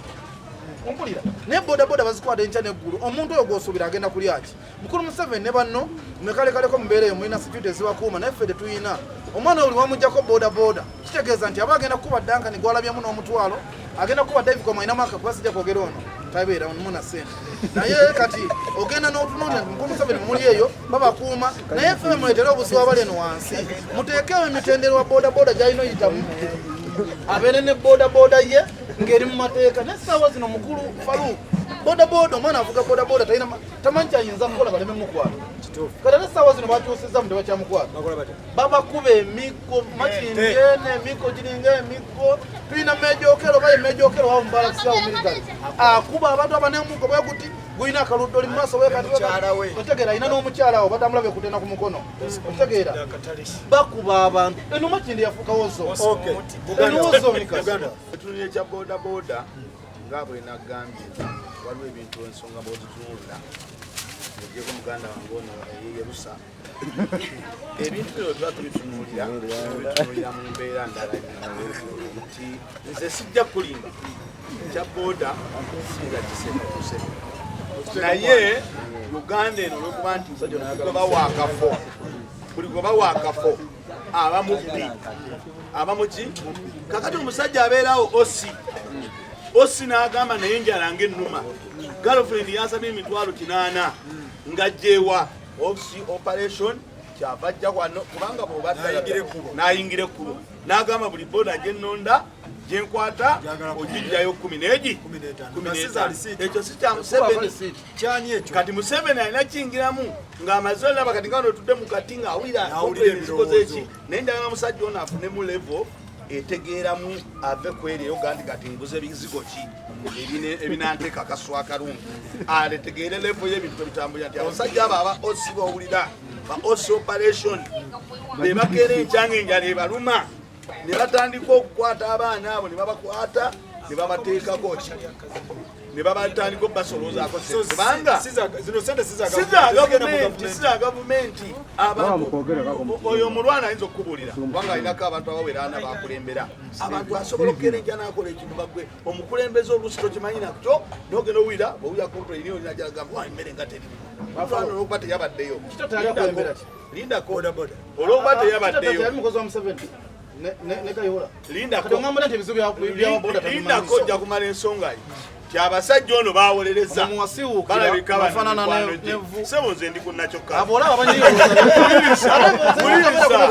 ompulira? Naye bodaboda bazikwata enkya neggulu. Omuntu oyo gwosuubira agenda kulya ki? Mukulu Museveni ne banno mwekalekaleko mubeera eyo, mulina security ezibakuuma, naye ffe tetuyina. Omwana oli wamugjako bodaboda, kitegeeza nti aba agenda kukuba Dankani gwalabyemu n'omutwalo, agenda kukuba Davicom alinamu akakuba, sijja kwogera ono tabeera muna sente. Naye kati ogenda n'otunuulira nti mukulu Museveni muli eyo babakuuma, naye ffe muleetere obuzibu abali eno wansi. Muteekewo emitendera wa bodaboda gyalina oyitamu, abeere ne bodaboda ye ng'eri mu mateeka. N'essaawa zino, mukulu Faluuk, bodaboda, omwana avuga bodaboda talina tamanyi kyayinza kukola baleme mukwata. Kati ate essaawa zino bakyusizza mu, tebakyamukwata, babakuba emiggo makindyene, emiggo giringa emiggo. Tulina mejokero baye mejokero wawo mubalakisirawo military akuba abantu abanemuggo bwe guti gulina akaludde oli mumaaso bwekati, otegeera? Alina n'omukyala awo batambula bekutena ku mukono, otegeera? Bakuba abantu eno Makindi yafuukawo zone, eno zone kasi. Etunulira ekya bodaboda, nga bwe nagambye, waliwo ebintu ensonga bwozitunuulira ogyeko muganda wange ono eyeyerusa. Ebintu bino tuba tubitunuulira, tubitunuulira mu mbeera ndala nnyo, nti nze sijja kulimba, ekya boda singa kisekuse, naye Uganda eno olwokuba nti gwe bawa akafo, buli gwe bawa akafo aba mubbi, aba muki. Kakati omusajja abeerawo osi n'agamba, naye enjala ng'ennuma, girlfriend yansabye 800,000, ng'ajjeewa office operation, kyava ajja wano kubanga bw'oba n'ayingira ekkubo n'agamba buli boda gye nnonda gyenkwata ogijjayo kumi n'egi 15. Ekyo si kya Museveni. Kyani ekyo? Kati Museveni alina kiyingiramu ng'amaze olaba kati nga notudde mu kati ng'awulira N'awulira zikoze ebirowoozo. eki. Naye njagala musajja ono afunemu level etegeeramu, ave ku eri eyo gandi kati nguze bizigo ki ebinanteeka akasu akalungi, aletegeere level y'ebintu ebitambulira, nti abasajja abo aba osi bawulira ba osi operation be bakeera enkyanga enjala ebaluma ne batandika okukwata abaana abo, ne babakwata ne babateekako ki, ne babatandika obubasoloozaako sente, kubanga zino sente si za gavumenti, si za gavumenti. Abantu oyo omulwana ayinza okukubuulira, kubanga alinako abantu abawera ana bakulembera abantu. Asobola okukera enkya n'akola ekintu bagwe omukulembeze, oluusi tokimanyi nakyo, nogenda owulira bwowulira complain olinajagamba wa emmere nga teri. Omulwana olwokuba teyabaddeyo, Kitata yali akulembera ki? lindako, olwokuba teyabaddeyo. Yali mukozi wa Museveni ne Kayihura. Lindako. Kati ongamba nti ebizibu bya boda tabimanyi. Lindako, ojja kumala ensonga ye ti abasajja ono bawolereza Omuwasiwuukira, balabika bano ofaanana mikwano gye. nevvu. Sebo, nze ndi ku nakyokka. Abo olaba Wuliriza. Wuliriza.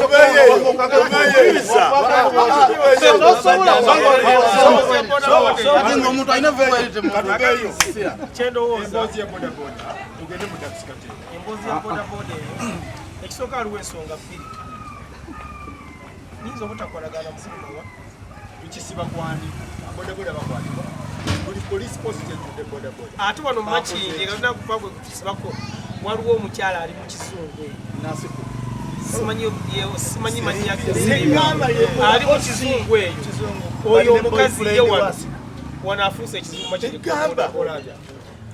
Ate ng'omuntu alina Katugeyo. Kyendowooza Emboozi ya bodaboda, tugende mu dakika 10. Emboozi ya bodaboda eyo, ekisooka waliwo ensonga bbiri nyinza obutakolagana mukulumawa. Tukisiba kwani? Bodaboda bakwatibwa, buli police post ejjudde bodaboda. Ate wano Makindye nga gwe kutusibako, waliwo omukyala ali mu kizungu eyo. Nasiku. Simanyi mannya, Negamba ye ali mu kizungu eyo. Oyo omukazi ye wano wano afuuse ekizungu Makindye. Egamba.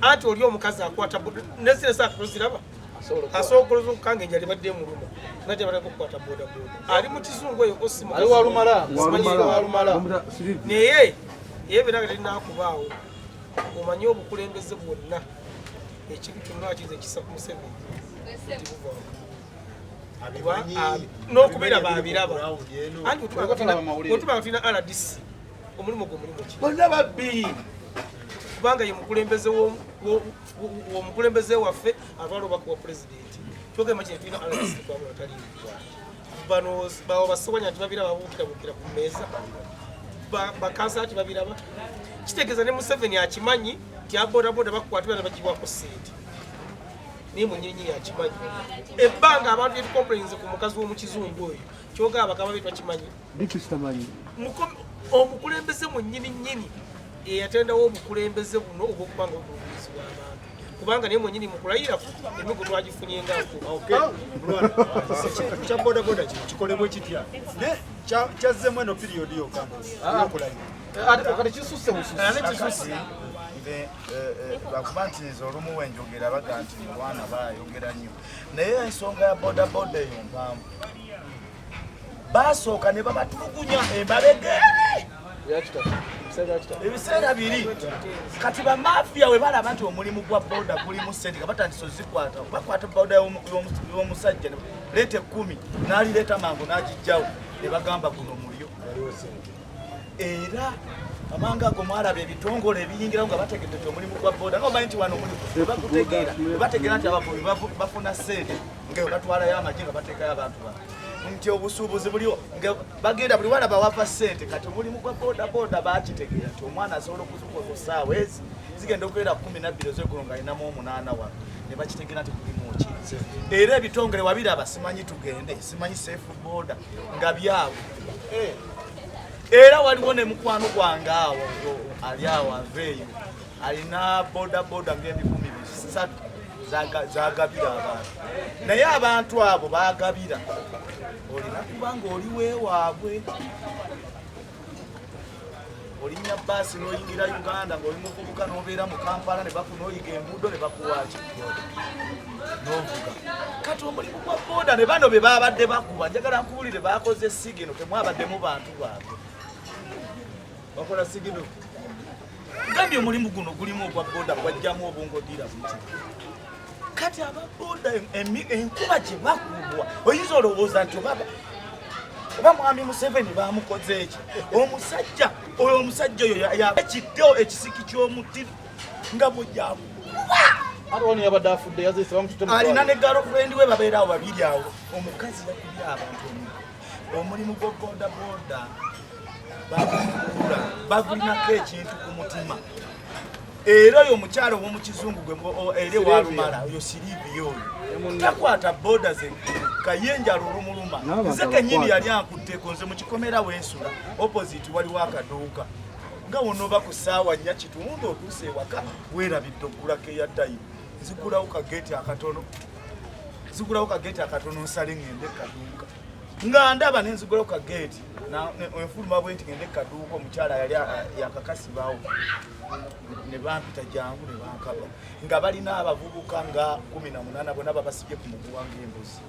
Anti oli omukazi akwata neziresa toziraba, asobola okukanga enjala ebadde emuluma, najja bataka okukwata bodaboda. Ali mu kizungu eyo osi. Ali Walumala. Simanyi. Walumala. Naye ye beera nga terinakubaawo, omanye obukulembeze bwonna, ekibi kyonna akiyinza ekisa ku Museveni nti buvaawo. N'okubeera babiraba. Anti bwe tuba nga tulina RDC, omulimu gwe mulimu ki? Bonna babbi. Kubanga ye mukulembeze womukulembeze waffe, atwala obubaka wa pulezidenti. Kyogamba kino, tulina RDC twabula taliimu. Bano bawo basowanya nti babiraba, babuukirabuukira ku mmeeza. Bakansala tibabiraba. Kitegeeza ne Museveni akimanyi nti abodaboda bakukwatibwa ne bagibwako sente, naye munyininyini akimanyi. Ebbanga abantu yetucomplainze ku mukazi w'omukizungu oyo, kyogamba bakama be twakimanyi. Omukulembeze mwennyini nnyini eyatendawo obukulembeze buno obwokubanga obulugurizibwa abantu. Kubanga naye mwenyini mu kulayira emigo twagifunye nga nko. Kya bodaboda kino kikolebwe kitya? Ne kyazzemu eno period yokka yokulayira. Kati kisusse bususse. Ate kisusse. Lwakuba nti nze olumu wenjogera baga nti mulwana bayogera nnyo, naye ensonga ya bodaboda eyo mpanvu. Basooka ne babatulugunya emabega ebiseera biri. Kati bamafiya we balaba nti omulimu gwa boda gulimu ssente nga batandise ozikwata, bakwata boda y'omusajja leeta 10 n'alireeta mangu n'agijjawo ne bagamba guno mulyo. Era amanga ago mwalaba ebitongole ebiyingirawo nga bategedde nti omulimu gwa boda, nga omanyi nti wano omulimu webagutegeera, webategeera nti abavubi bafuna ssente nga batwalayo amagye nga bateekayo abantu baabwe, nti obusuubuzi buliwo nga bagenda buli walaba wava ssente. Kati omulimu gwa bodaboda bakitegeera nti omwana asobola okuzuukuka ku ssaawa ezi zigenda okubeera 12 ez'eggulo ng'alinamu 8 wano, ne bakitegeera nti gulimu ki. Era ebitongole wabiraba, simanyi tugende, simanyi safe boda nga byabwe. Era waliwo ne mukwano gwange awo ali awo aveeyo alina bodaboda ng'ebikumi 300 zagabira abantu, naye abantu abo bagabira olina kubanga oli weewaabwe. Olinnya baasi n'oyingira Uganda ng'oli muvubuka n'obeera mu Kampala ne bakunoyiga enguudo ne bakuwaaki n'ovuga. Kati omulimu gwa boda ne bano be babadde bakuba, njagala nkuwulire, bakoze sigino, temwabaddemu bantu baabwe bakola sigino. Gambye omulimu guno gulimu ogwa boda gwajjamu obungodira buti. Kati aba boda enkuba gye bakubwa oyinza olowooza nti oba mwami Museveni bamukoze eki. Omusajja oyo, omusajja oyo yakiddewo ekisiki ky'omuti nga bwejjakuba. Yabadde afudde yaziise bamututte. Alina ne girlfriend we babeera awo babiri awo. Omukazi yakubye abantu omulimu gwa boda boda bagula bagulinako ekintu ku mutima. Era oyo omukyalo ow'omukizungu gwe eri walumala oyo Siriivi oyo takwata boda ze kayenjala olumuluma. Nze kennyini yali ankutteko nze mu kikomera wensula opposite waliwo akaduuka nga wonoba ku ssaawa 4:15 otuuse ewaka weerabidde okugulako eyaddayo. Nzigulawo kageeti akatono, nzigulawo kageeti akatono nsale ŋŋende kaduuka nga ndaba nenzigulawo kageeti enfuluma bwe nti ŋŋende kaduuka. Omukyala yali yakakasibaawo ne bampita jangu ne bankaba nga balina abavubuka nga 18 bonna babasibye ku muguwa ng'embuzi,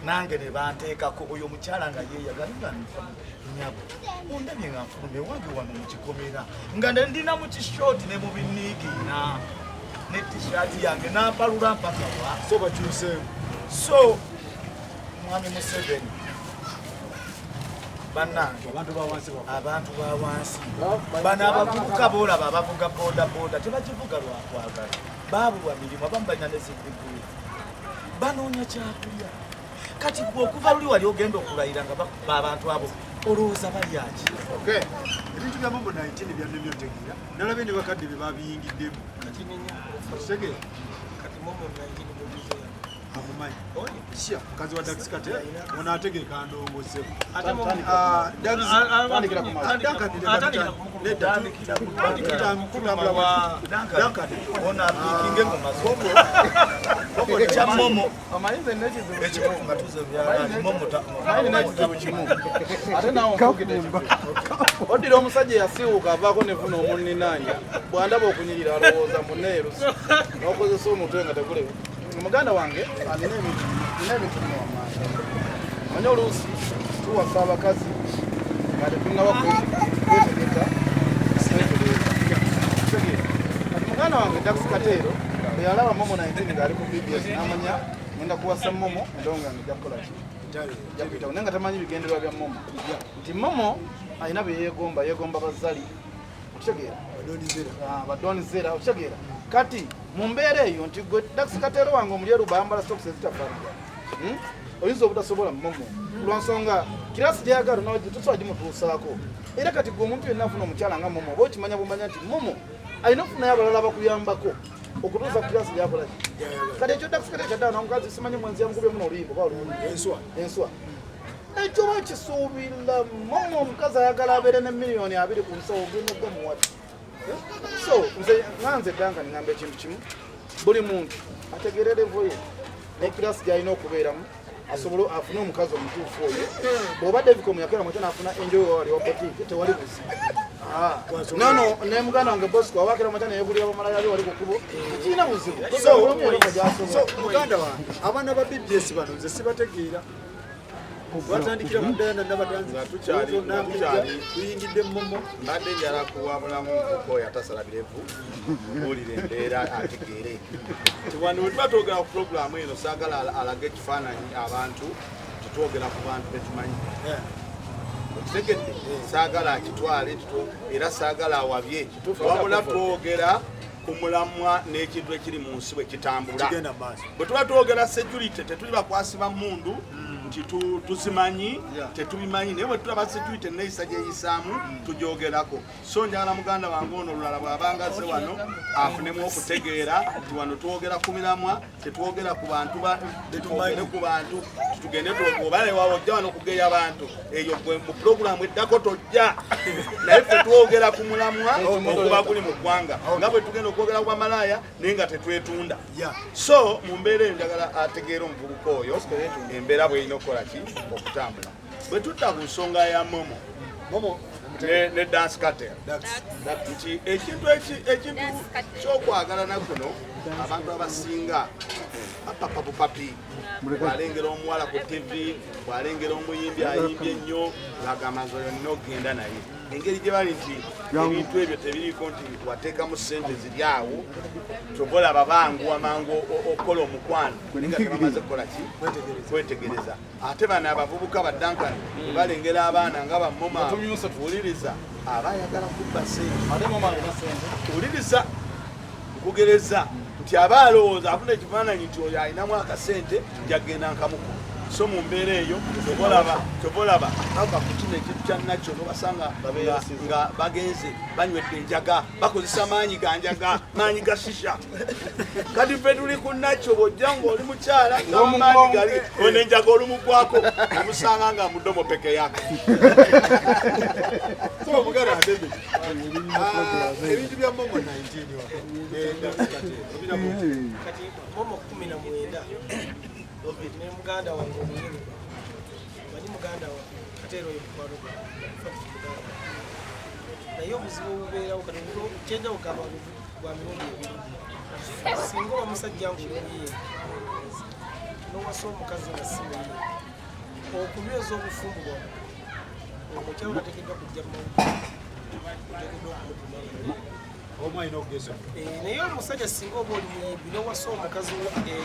nange ne banteekako. Oyo omukyala nga yeeyagala nga nyabo ondabye nga nfuluma ewange wano mu kikomera nga ndina mu kishooti ne mu biniigiina ne tishaati yange nampalula mpaka wa so bakyuseemu. So mwami Museveni bannange, abantu ba wansi abantu ba wansi bano abavubuka boolaba abavuga boda boda tebakivuga lwakwagala, baabulwa mirimu, abamu balina ne zidiguli banoonya kyakulya. Kati gwe okuva luli wali ogenda okulayira nga bakuba abantu abo olowooza balyaki? Ebintu bya Momo 19 byannemye otegeera, nalabye ne bakadde be babiyingiddemu. Kitegeera. Kati Momo 19 mubuze. Amumanyi sya mukazi wa Dax Kate ono ategeeka ndongozebu. Ono apiikinge engoma ekya Momo ekituufu nga tuze Momo. Ekizibu kimu ate naawe nfukidde ekizibu. Oddira omusajja eyasiiwuuka avaako nevuna omunninaanya bw'andaba okunyirira alowooza muneerusi n'okozesa omutwe nga tegule. Muganda wange alina ebintu, nina ebintu bino wammanga. Manyi oluusi tuwasa abakazi nga tetunnaba kwetegeka kwetereeza. Kati muganda wange Dax Kateero bwe yalaba Momo 19 ng'ali ku BBS n'amanya ngenda kuwasa Momo, endongo yange ejja kukola ki, ejja kuyitawo, naye nga tamanyi bigendererwa bya Momo nti Momo alina bye yeegomba, yeegomba bazali, okitegeera, badonizera, okitegeera. Kati mu mbeera eyo nti gwe Dax Kateero wange omulyeru bayambala socks ezitafaanagana, Oyinza obutasobola Momo lwa nsonga kirasi gyeyagala nawe tosobola gimutuusaako. Era kati gwe omuntu yenna afuna omukyala nga Momo oba okimanya bumanya nti Momo alina okufunayo abalala bakuyambako okutuusa ku kirasi gyakola ki. Kati ekyo Dax Kateero kyaddala namukazi simanyi mwenzi yamukubyemu n'oluyimba oba oluyimba enswa enswa ekyo oba kisuubira Momo omukazi ayagala abeere ne miliyoni 20 ku nsawo ogenda gamuwati. So nze nga nze Duncan ngamba ekintu kimu. Buli muntu ategeere level ye ne class gy'alina okubeeramu asobole afune omukazi omutuufu oyo. Bw'oba David Muyakera mwete n'afuna enjoy wali wa boutique, tewali buzibu. No, no, ne muganda wange Bosco awakera mwete neyegulira bamalaya be wali ku kkubo, tekirina buzibu. So muganda wange, abaana ba BBS bano nze sibategeera. Batandikira ku Diana Nabatanzi, Nga tukyali- tuyingidde Momo. Mbadde njala kuwabulamu muvubuka oyo atasala birevu, buulira embeera ategeere nti wano we tuba twogera ku puroguramu eno, saagala alage ekifaananyi abantu titwogera ku bantu betumanyi. Okitegedde? Saagala akitwale era saagala awabye, wabula twogera ku mulamwa n'ekintu ekiri mu nsi bwe kitambula. Kigenda mu maaso. Bwe tuba twogera security, tetuli bakwasi ba mundu nti tuzimanyi. Tetubimanyi, naye bwe tulaba security neeyisa gyeyisaamu, tugyogerako. So njagala muganda wange ono olulala bw'abanga azze wano afunemu okutegeera nti wano twogera ku miramwa, tetwogera ku bantu tetwogere ku bantu tugende oba newawe ojja wano okugeya abantu eyo gwe mu puroguramu eddako tojja, naye ffe twogera ku mulamwa oguba guli mu ggwanga, nga bwe tugenda okwogera ku bamalaaya naye nga tetwetunda. So mu mbeera eyo njagala ategeera omuvubuka oyo embeera bwerina okukola ki okutambula. Bwe tudda ku nsonga ya Momo Momo ne Dance Cartel, Dax. nti ekintu ekintu ky'okwagalana kuno, abantu abasinga bapapabupapi. Bwalengera omuwala ku TV, bwalengera omuyimbi ayimbye ennyo, ng'agamba nze oyo nina okugenda naye. Engeri gye bali nti ebintu ebyo tebiriiko nti wateekamu ssente ziri awo, kyova olaba banguwa mangu okukola omukwano naye nga tebamaze kukola ki? Kwetegereza. Ate bano abavubuka ba Duncan balengera abaana nga bamoma, wuliriza, aba ayagala kubba ssente. Ate Momo alina ssente. Wuliriza, nkugereza nti aba alowooza afuna ekifaananyi nti oyo alinamu akasente, njagenda nkamuku. So mu mbeera eyo kyova olaba bava ku kino ekintu kya nakyo, nobasanga nga bagenze banywedde enjaga, bakozesa maanyi ga njaga, maanyi ga shisha. Kati ffe tuli ku nakyo, bwojja ngaoli mukyala ngamaanyi gali ono, enjaga olumugwako, omusanga nga mudomo peke yake. So muganda David, ebintu bya Momo 19 wa ne Dax Kartel obiramu? Kati Momo 19 ne muganda wange omuyimbi, manyi muganda wange Kateera oyo mukwano gwange, in fact muganda wange. Naye obuzibu obubeerawo kati kyenja kugamba bwa mirundi ebiri. Singa oba musajja nga oli muyimbi nowasa omukazi nga si muyimbi, okunyweza obufumbo bwammwe, omukyala tateekeddwa kujja mumawulire, oteekeddwa okumupima nga Omu alina okugeza. Naye omusajja singa oba oli muyimbi nowasa omukazi wo Angel,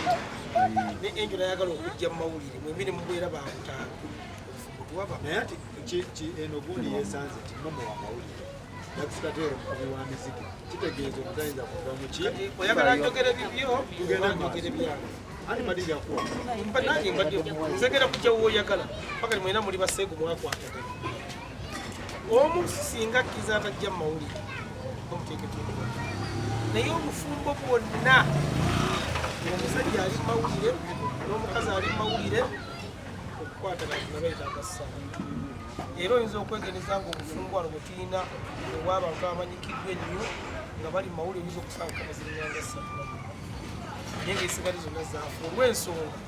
ne Angel ayagala okujja mu mawulire, mwembi ne mubeera babutaano, obufumbo tuwaba. Naye ati eno gundi yesanze nti Momo wa mawulire, Dax Kartel mukubi wa miziki, kitegeeza omutayinza kuva mu ki? Kati oyagala njogere bibyo Tugende oba mu maaso. njogere byange? Anti madinga yakuwa. Mba nange mbadde nzegera kujja woyagala paka mwena muli baseegu mwakwatagana. Omu singa akkiriza atajja mu mawulire, omuteekeddwa okuba naye obufumbo bwonna, omusajja ali mu mawulire n'omukazi ali mu mawulire, okukwatagana nabayetaaga ssala. Era oyinza okwegereza nga obufumbo wano bwe tulina obw'abantu abamanyikiddwa ennyo nga bali mu mawulire, oyinza okusanga kabaziringanga ssatu, naye ngaesigadde zonna zaafu, olw'ensonga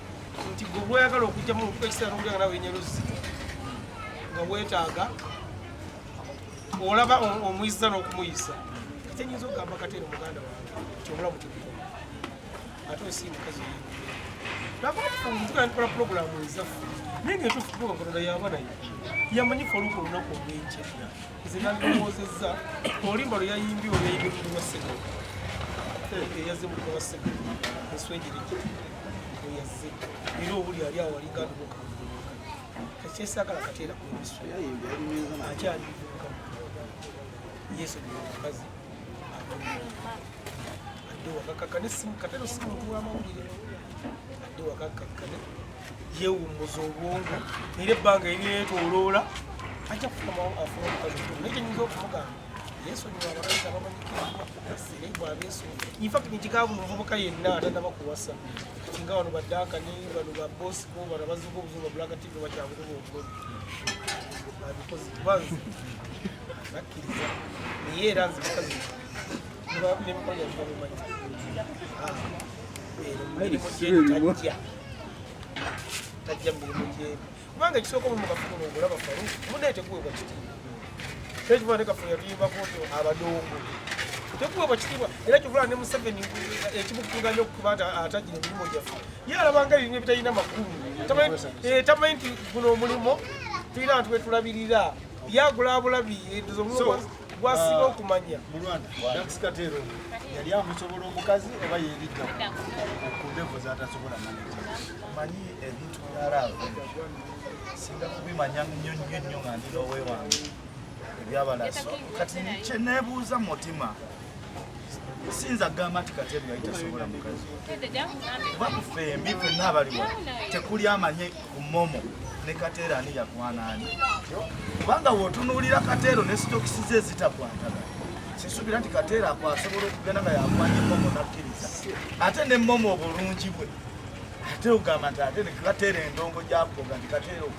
nti gwe bweyagala okugyamu ekiseera n'okulya nga nawe wenyera ozito nga weetaaga olaba omuyisa n'okumuyisa. Kati enyinza okugamba Kateera muganda wange nti omulamu tebukoma, ate osi mukazi tukola puroguramu ezaffe, naye nga etuufu kuba Katonda yaba naye yamanyi fe oluku olunaku olwenkya. Nze nandirowoozezza oluyimba lwe yayimbye, olweyimbye mukulu wa Sego, eyazze mukulu wa Sego enswenjereje weyazze, era obuli ali awo alinga adubuka. Kakyesagala Kateera kuemisu akyali muvubuka yesu omukazi adde wakakakkane. Kateera si muntu w'amawulire, adde wakakakkane, yeewummuza obwongo, era ebbanga eryetoloola ajja kufuna afuna omukazi omutuufu. Naye kyenyinza okumugamba, yeesonyiwa abakazi abamanyikiddwa serebu abeesonyi. Infact nkigamba buli muvubuka yenna atanaba kuwasa, kati nga bano badankani, bano ba Bosco, bano abazibu obuzibu ba Black TV bakyabukuba obulumi abikozi, kuba nze bakkiriza, naye era nze mukazi N'emikono gyaffe babimanyi. Mirimu gy'etajja tajja mu mirimu gy'ebyo, kubanga ekisooka omulimu gaffe guno ogulaba, Falu, munaye teguweebwa kitiibwa. Kyekiva ne Kaffe yatuyimbako nti abadongo tekuweebwa kitiibwa, era kyovula ne Museveni ekimukuganya okuba nti atagira emirimu gyaffe, ye alabanga ebintu ebitalina makulu. Tamanyi nti guno omulimu tulina abantu betulabirira, yagula bulabi So, gwasinga okumanya. Mulwana Dax Kateero yali amusobola omukazi oba yeerijja ku ndevu zatasobola manager? Manyi ebintu bya love singa kubimanya nnyo nnyo nnyo nga ndi lowe wange ebyabalaso. Kati kyeneebuuza mu mutima, siyinza kugamba nti Kateero yali tasobola mukazi, kuba kufembi ffenna abaliwo tekuli amanye ku Momo ne Kateero ani yakwana ani, kubanga w'otunuulira Kateero ne sitokisi ze zitakwatagana. Sisuubira nti Kateero akwasobola okugenda nga yakwanye Momo nakkiriza, ate ne Momo obulungi bwe, ate ogamba nti ate ne Kateero endongo gyakuga nti Kateero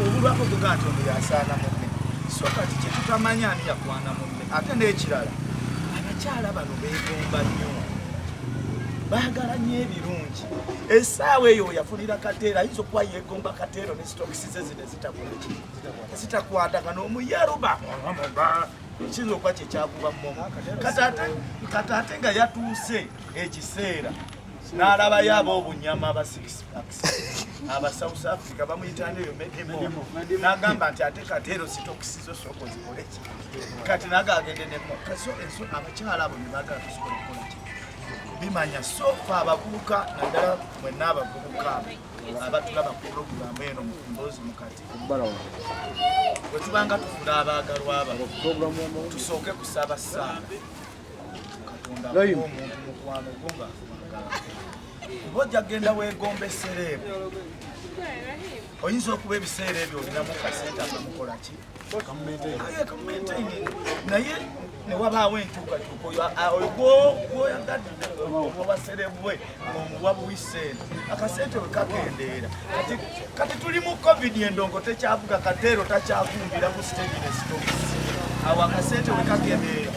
obulwako kuga nti ono yasaana munne. So kati kyetutamanya ani yakwana munne. Ate n'ekirala, abakyala bano beegomba nnyo, baagala nnyo ebirungi. Essaawa eyo weyafunira Kateero, ayinza okuba yeegomba Kateero ne sitokisi ze zino ezitakolaki, zitakwatagana, omuyeruba kiyinza okuba kyekyakuba Momo. Kati ate nga yatuuse ekiseera n'alabayo ab'obunyama aba six packs aba South Africa, bamuyitani oyo Medimo, n'agamba nti ate Kateero sitokisi zo sooka ozikole ki, kati naga agende nemo. So enso abakyala abo byebaagala tusobola okukola ki bimanya. So fe abavubuka, naddala mwenna abavubuka abatulaba ku puroguramu eno mu mboozi mukati, bwe tubanga tufuna abaagalwa bano, tusooke kusaba ssaala Katonda akuwa omuntu mukwano gwo ng'akwagala, kuba ojja kugenda weegomba essereebu. Oyinza okuba ebiseera ebyo olinamu kasente akamukola ki, kamumaintaining, naye ne wabaawo enkyukakyuka. Oyo gwoyagadde oba serebu bwe ng'omuwa buwi sente, akasente we kakendeera. Kati tuli mu COVID, endongo tekyavuga, Kateero takyavumbira ku stage ne stokes. Awo akasente we kakendeera,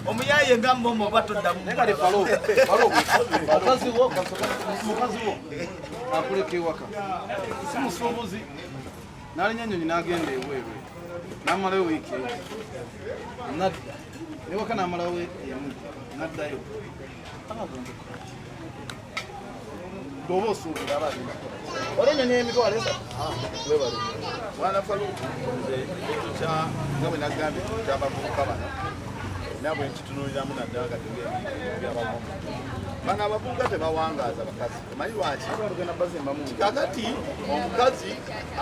omuyaye nga Momo oba toddamu. Naye kale Falo, mukazi wo, mukazi wo akuleka ewaka, si musuubuzi, n'alinya ennyonyi n'agenda ebweru, n'amalayo wiiki egi, nadda newaka, n'amalawo emu, n'addayo. Aba agenda kukola ki? Bw'oba osuubira aba agenda kukola ki? Wali ennyonyi ey'emitwalo 3. Webale, mwana Faluku. Nze ekintu kya nga bwe nagambye, ekintu ky'abavubuka bano era bwe nkitunuliramu, naddala kati ngaebyabamomo bano, abavubuka tebawangaaza bakazi. Omanyi lwaki? Tugenda bazimbamu. Kakati omukazi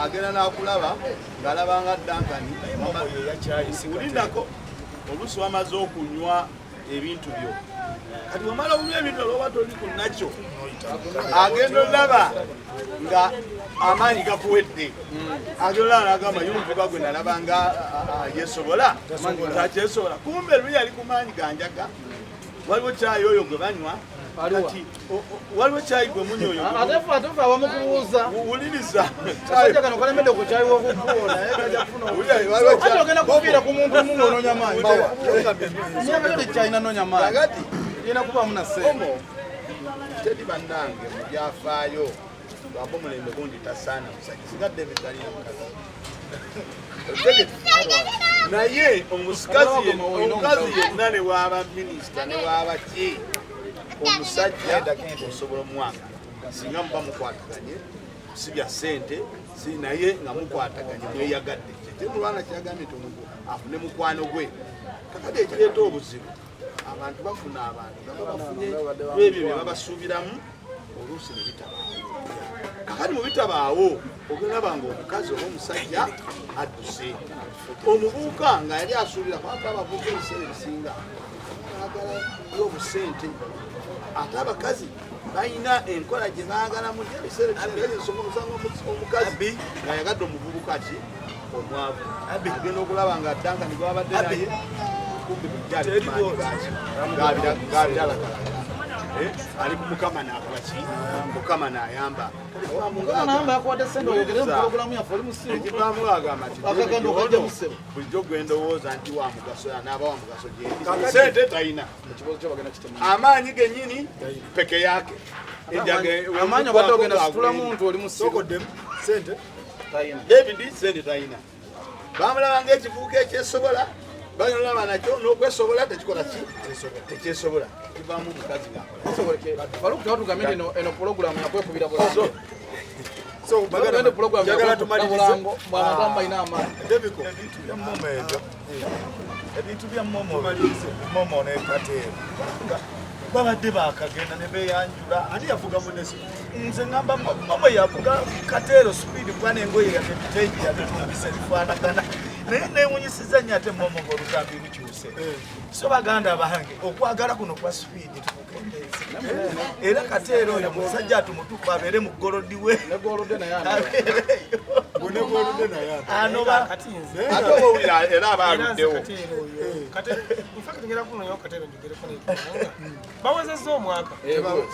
agenda n'akulaba ng'alabanga Duncan. Momo ye yakyayise. Ulindako, oluusi wamaze okunywa ebintu byo. Kati wamala okunywa ebintu, olwoba toli ku nakyo, agenda olaba nga amaanyi gakuwedde, agenda olaba nagamba yumuvuga gwe nalabanga yesobola takyesobola, kumbe luli yali ku maanyi ganjaga. Waliwo kyayi oyo gwe banywa. Aliwa? Kati waliwo kyayi gwe munywa oyo Ate ffe, ate ffe abamu kubuuza. Wuliriza. Kasajja kano kalemedde ku kyayi w'okukubo, naye kajja kufuna. Wulira, waliwo Ate ogenda kufiira ku muntu omu ng'onoonya maanyi. Nyabyo tekyalina noonya maanyi. Kakati Irina kubaamu na ssente. Omo teri bannange mu byafaayo lwamba omulembe gundi tasaana musajja singa David talina mukazi. Otegedde? Naye omukazi yenna, ne waaba minisita ne waaba ki, omusajja osobola omwagala singa muba mukwataganye, si bya ssente si, naye nga mukwataganye, mweyagadde. Kyekye mulwana kyagambye nti omuntu afune mukwano gwe. Kakati ekireeta obuzibu, abantu bafuna abantu nga babafunye lwebyo bye babasuubiramu, oluusi ne bitabaawo. Kakati mu bitabaawo, ogenda nga omukazi oba omusajja adduse, omuvubuka nga yali asuubira, kubanga abavubuka ebiseera ebisinga baagala obusente, ate abakazi balina enkola gye baagalamu. Ebiseera ebisinga osanga omukazi ng'ayagadde omuvubuka ki omwavu, agenda okulaba nga Duncan gwabadde naye kumbi bujjali gabiralagala. Ali ku Mukama n'akola ki? Mukama n'ayamba. Mukama yakuwadde ssente oyogere mu pulogulaamu yaffe, oli musiru. Ekivaamu agamba nti Akagendo okajja musiru. Bulijjo gwe ndowooza nti wa mugaso, anaaba wa mugaso gyendi. Ssente talina. Ekibuuzo kyo bagenda kitema. Amaanyi gennyini peke yake. Amaanyi obadde ogenda situla muntu, oli musiru. Sokoddemu sente. Talina. David sente talina. Bamulaba ng'ekivubuka ekyesobola, balaba nakyo n'okwesobola tekikola ki? Tekyesobola. Kivaamu omukazi ng'akola. Faruku, tewatugambye nti eno pulogulaamu yakwekubira bulango. So Baganda pulogulaamu njagala yakwekubira tumalirize. bulango bw'amatamba alina amaanyi. Debiko. Ebintu bya Momo ebyo, ebintu bya Momo. Tumalirize. Momo ne Kateero nga babadde bakagenda ne beyanjula. Ani yavuga munne? Nze ngamba Momo yavuga Kateero speed, kuba n'engoye yabebitengi yabitumbisa ebifaanagana, naye newunyisiza nnyo ate Momo ng'olutambi lukyuse. So baganda bange, okwagala kuno kwa speed tukukendeeze, era Kateero oyo musajja atumutuufu abeere mu gold we. Ne golodde naye anoba. Abeereyo. Gune gwoludde naye ate. Anoba. Kati nze Ate oba owulira era aba era nze aluddewo. Kateero oyo, in fact ngenda kunonyawo Kateero njogereko naye, kubanga bawezezza omwaka.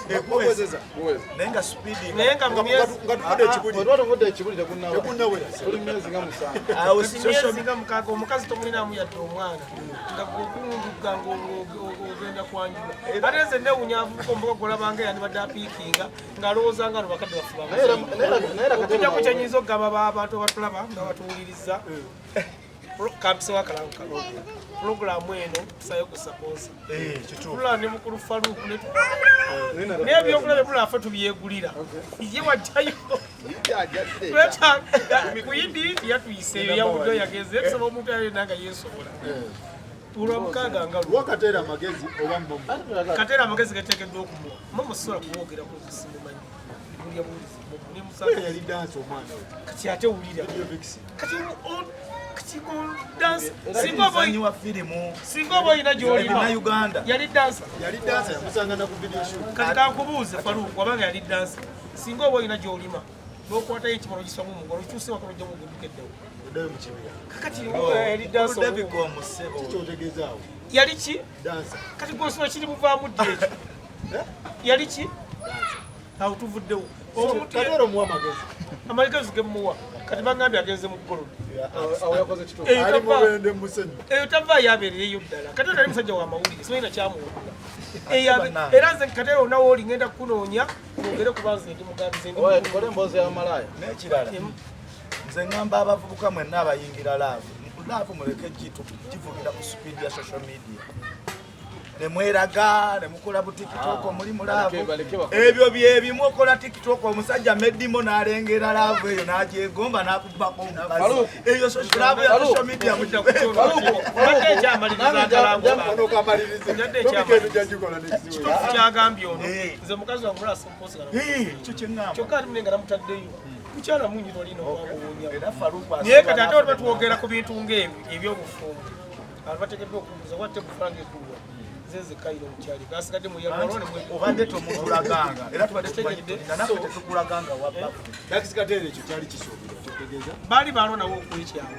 Bakozesa. Guweze. Naye nga speed Naye nga mu myezi Nga tuvudde ekibuli. Bwe tuba tuvudde ekibuli tegunnaba. Tegunnawera. Tuli mu myezi nga 7. Awo kati social myezi nga 6, omukazi tomulinamu yadde omwana, nga gweokunguga ng'ogenda kwanjula. Ate nze newunya avubuka omubuka gwolabanga yandibadde apiikinga ng'alowooza nga no bakadde baffe. Naye era Kateero Okujjako kyenyinza okugamba abantu abatulaba nga batuwuliriza, kampisewo akalango kano, pulogulaamu eno tusayo ku sponsor. Tulaba ne mukulu Faluku naye ebyokulaba ebulala ffe tubyegulira, ye wajjayo kuyidi yatuyiseeyo yawudde yagenze. Tusaba omuntu yalina nga yeesobola olwa mukaaga nga Wa Kateera amagezi oba Momo? Kateera amagezi gateekeddwa okumuwa. Momo sobola kumwogerako, simumanyi, bulya buwulizi Momo Oyo nemusanga. yali dancer omwana we. Kati ate wulira. Video vixen. Kati kati dance singa oba Muzanyi wa firimu. Singa oba olina gy'olima. Uganda. Yali dancer. Yali dancer, yamusanga na ku video shoot. Kati kankubuuze Faruku, wabanga yali dancer, singa oba olina gy'olima n'okwatayo ekimalo gisamu omugalo okyuse waka lojjamu oguduka eddawo. Oddayo mu kibira. Kakati yali dancer. David omusebo. Kikyotegeeza awo? Yali ki? Dancer. Kati gwosula kiri muvaamu ddi ekyo? Yali ki? Awo tuvuddewo. Omuntu Kateera omuwa amagezi. Amagezi gemuwa, kati bagambye agenze mu gold. Awo yakoze kituufu. Eyo Ali tava- mubende musenyu. Eyo tavaayo, abeerereyo ddala. Kateero yali musajja wa mawulire, simanyi nakyamuwulira. Era nze Kateero onawo oli ngenda kukunoonya twogere, kuba nze ndi mugambi, nze ndi Oya, tukole emboozi ya malaaya. N'ekirala, nze ŋŋamba abavubuka mwenna abayingira love, love muleke givugira ku speed ya social media, nemweraga nemukola bu TikTok muli mu love. Baleke bakole. Ebyo byebimu okola TikTok, omusajja medimo n'alengera love eyo n'agyegomba n'akubako omukazi. Faruku. Eyo love ya Faruku. social media mugiveeko. Badde ekyamaliriza akalango. Ono kamalirize. Njadde Topic ekyamaliriza. eno gyagikola next week. Kituufu kyagambye ono. Eh. Nze mukazi wange mulasa muposi. Eh, ekyo kye ŋŋamba. Kyokka ate munenga namutaddeyo mukyala mungi tolina okwamuwunya. Era Faruku Naye kati ate asobola oliba twogera ku bintu ng'ebyo ebyobufumbo, abantu bateekeddwa okubuuza watte kufaranga egulwa nze nzekayira omukyali gasigadde muyalwalwa. Obadde tomutulaganga era tubadde tumanyi tulina naffe tetukulaganga wabbaffe. Dax Kateera ekyo kyali kisuubirwa kyotegeeza. Baali balwonawo okwekyawa.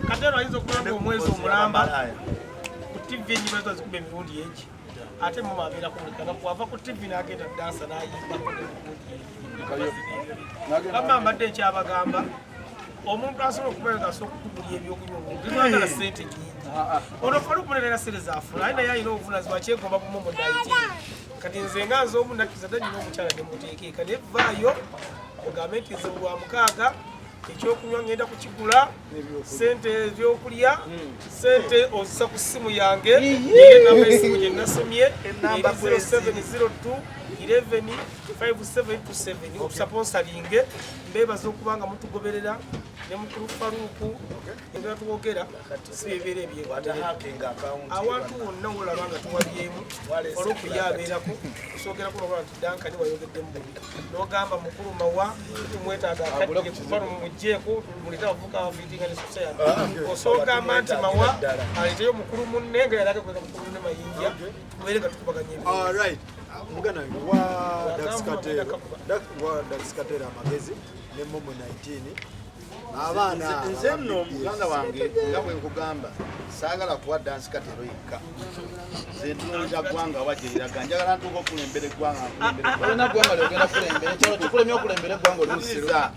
Kateero ayinza okuba nga omwezi omulamba ku TV enyima zo azikuba emirundi egi, ate Momo abeera kumulikana wava ku TV n'agenda dansa n'ayimbako n'emirundi egi. Bamma mbadde nkyabagamba, omuntu asobola okuba nga asobola okukugulya ebyokunywa omuntu tetwagala sente nyingi. Ono Faluku munene sente zaafuna aye naye alina obuvunanyizibwa kyegomba bumomo nayiti. Kati nze nga nze omu nakkiriza dda nyina omukyala nemuteekeeka naye vaayo ogambe nti nze lwa mukaaga ekyokunywa ngenda kukigula, sente ebyokulya, sente ozisa ku ssimu yange, era enamba esimu gye nasomye Enamba eri 0702 11 5727 okusponsoringe. Mbebaza okuba nga mutugoberera ne mukulu Faruku. Ebya twogera si bibeera ebyekolerera. Watahakinga akawunti. Awantu wonna wolaba nga tuwabyemu, Faruku yabeerako osookerako nokola nti Dankani wayogeddemu bubi n'ogamba mukulu Mawa tumwetaaga akadde kuba mumuggyeeko mulete abavubuka abafiitinga ne society. Osoogamba nti Mawa aleeteyo mukulu munne nga yalage kwega mukulu munne Mayinja, tubeere nga tukubaganya ebintu. All right. Muganda wange wa Dax Kateera, wa Dax Kateera amagezi ne Momo 19. Abaana Nze nno muganda wange, nga bwe nkugamba, saagala kuwa dansi katero yekka. Nze ntunuulira ggwanga wa gye liraga. Njagala ntuuka okulembera eggwanga, nkulembera eggwanga. Olina ggwanga lyogenda kulembera, ekyalo kikulemye okulembera eggwanga, oli musiru. Wuliriza.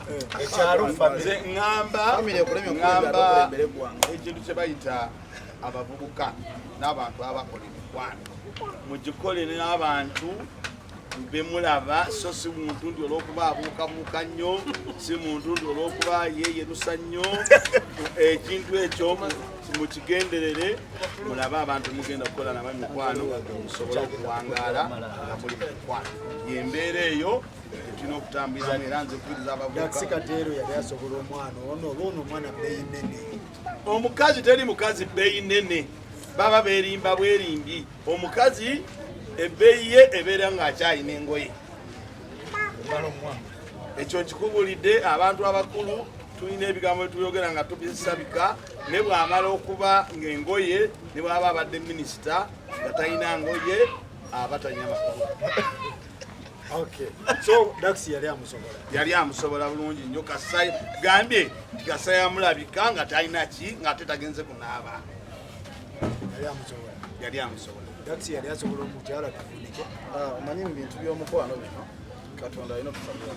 Ekyalo Nze ŋŋamba Family ekulemye okulembera, ŋŋamba okulembera eggwanga. Ekintu kye bayita abavubuka n'abantu abakola emikwano, mugikole n'abantu bemulaba, so si muntu nti olwokuba abuukabuuka nnyo, si muntu nti olwokuba yeeyerusa nnyo. Ekintu ekyo mukigenderere, mulabe abantu mugenda kukola nabo emikwano, musobole okuwangaala nga muli mu mukwano. Yembeera eyo tetulina okutambuliramu, era nze kubiriza abavubuka. Daxi Kateero yali asobola omwana ono, oba ono omwana bbeeyi nnene? Omukazi, teri mukazi bbeeyi nnene, baba beerimba bwerimbi. Omukazi ebbeeyi ye ebeera ng'akyalina engoye. Ekyo nkikubulidde. Abantu abakulu tulina ebigambo byetuyogera nga tubisabika. Ne bw'amala okuba ng'engoye, ne bw'aba abadde minisita nga talina ngoye, aba talina makulu. Okay. So Daxi yali amusobola. Yali amusobola bulungi nnyo. Kasa gambye nti kasa yamulabika nga talina ki, ng'ate tagenze kunaaba. Yali amusobola. Yali amusobola. Daxi yali asobola omukyala, tuvunike. Ah, omanyi mu bintu by'omukwano bino, Katonda alina otusabira.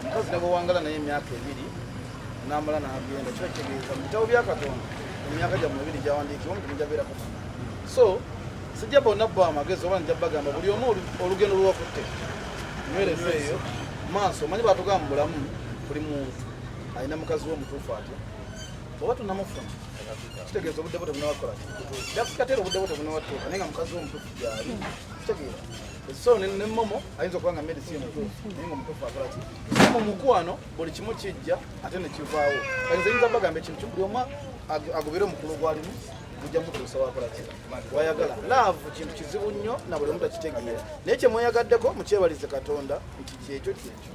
Omukazi ne bwewangala naye emyaka 2 namala n'agenda, kiba kitegeeza mu bitabo bya Katonda emyaka gyammwe ebiri gyawandiikibwa nti mujabeerako. So sijja bonna bo amagezi oba nja bagamba buli omu olugendo lwakutte nywereza eyo maaso. Omanyi batugamba mu bulamu buli muntu alina mukazi we omutuufu, atya oba tunamufuna, kitegeeza obudde bwo tebunawakola. Jakukatera obudde bwo tebunawatuuka, naye nga mukazi we omutuufu gyali, kitegeera. So ne Momo ayinza okuba nga medicine mutuufu, naye nga omutuufu akola ki? So mu mukwano buli kimu kijja ate ne kivaawo. Kati nze yinza bagamba ekintu kimu, buli omu agobere omukulu gwalimu, gujja mutuusa wakola ki wayagala. Love kintu kizibu nnyo na buli omu takitegeera, naye kyemweyagaddeko mukyebalize Katonda nti kyekyo kyekyo.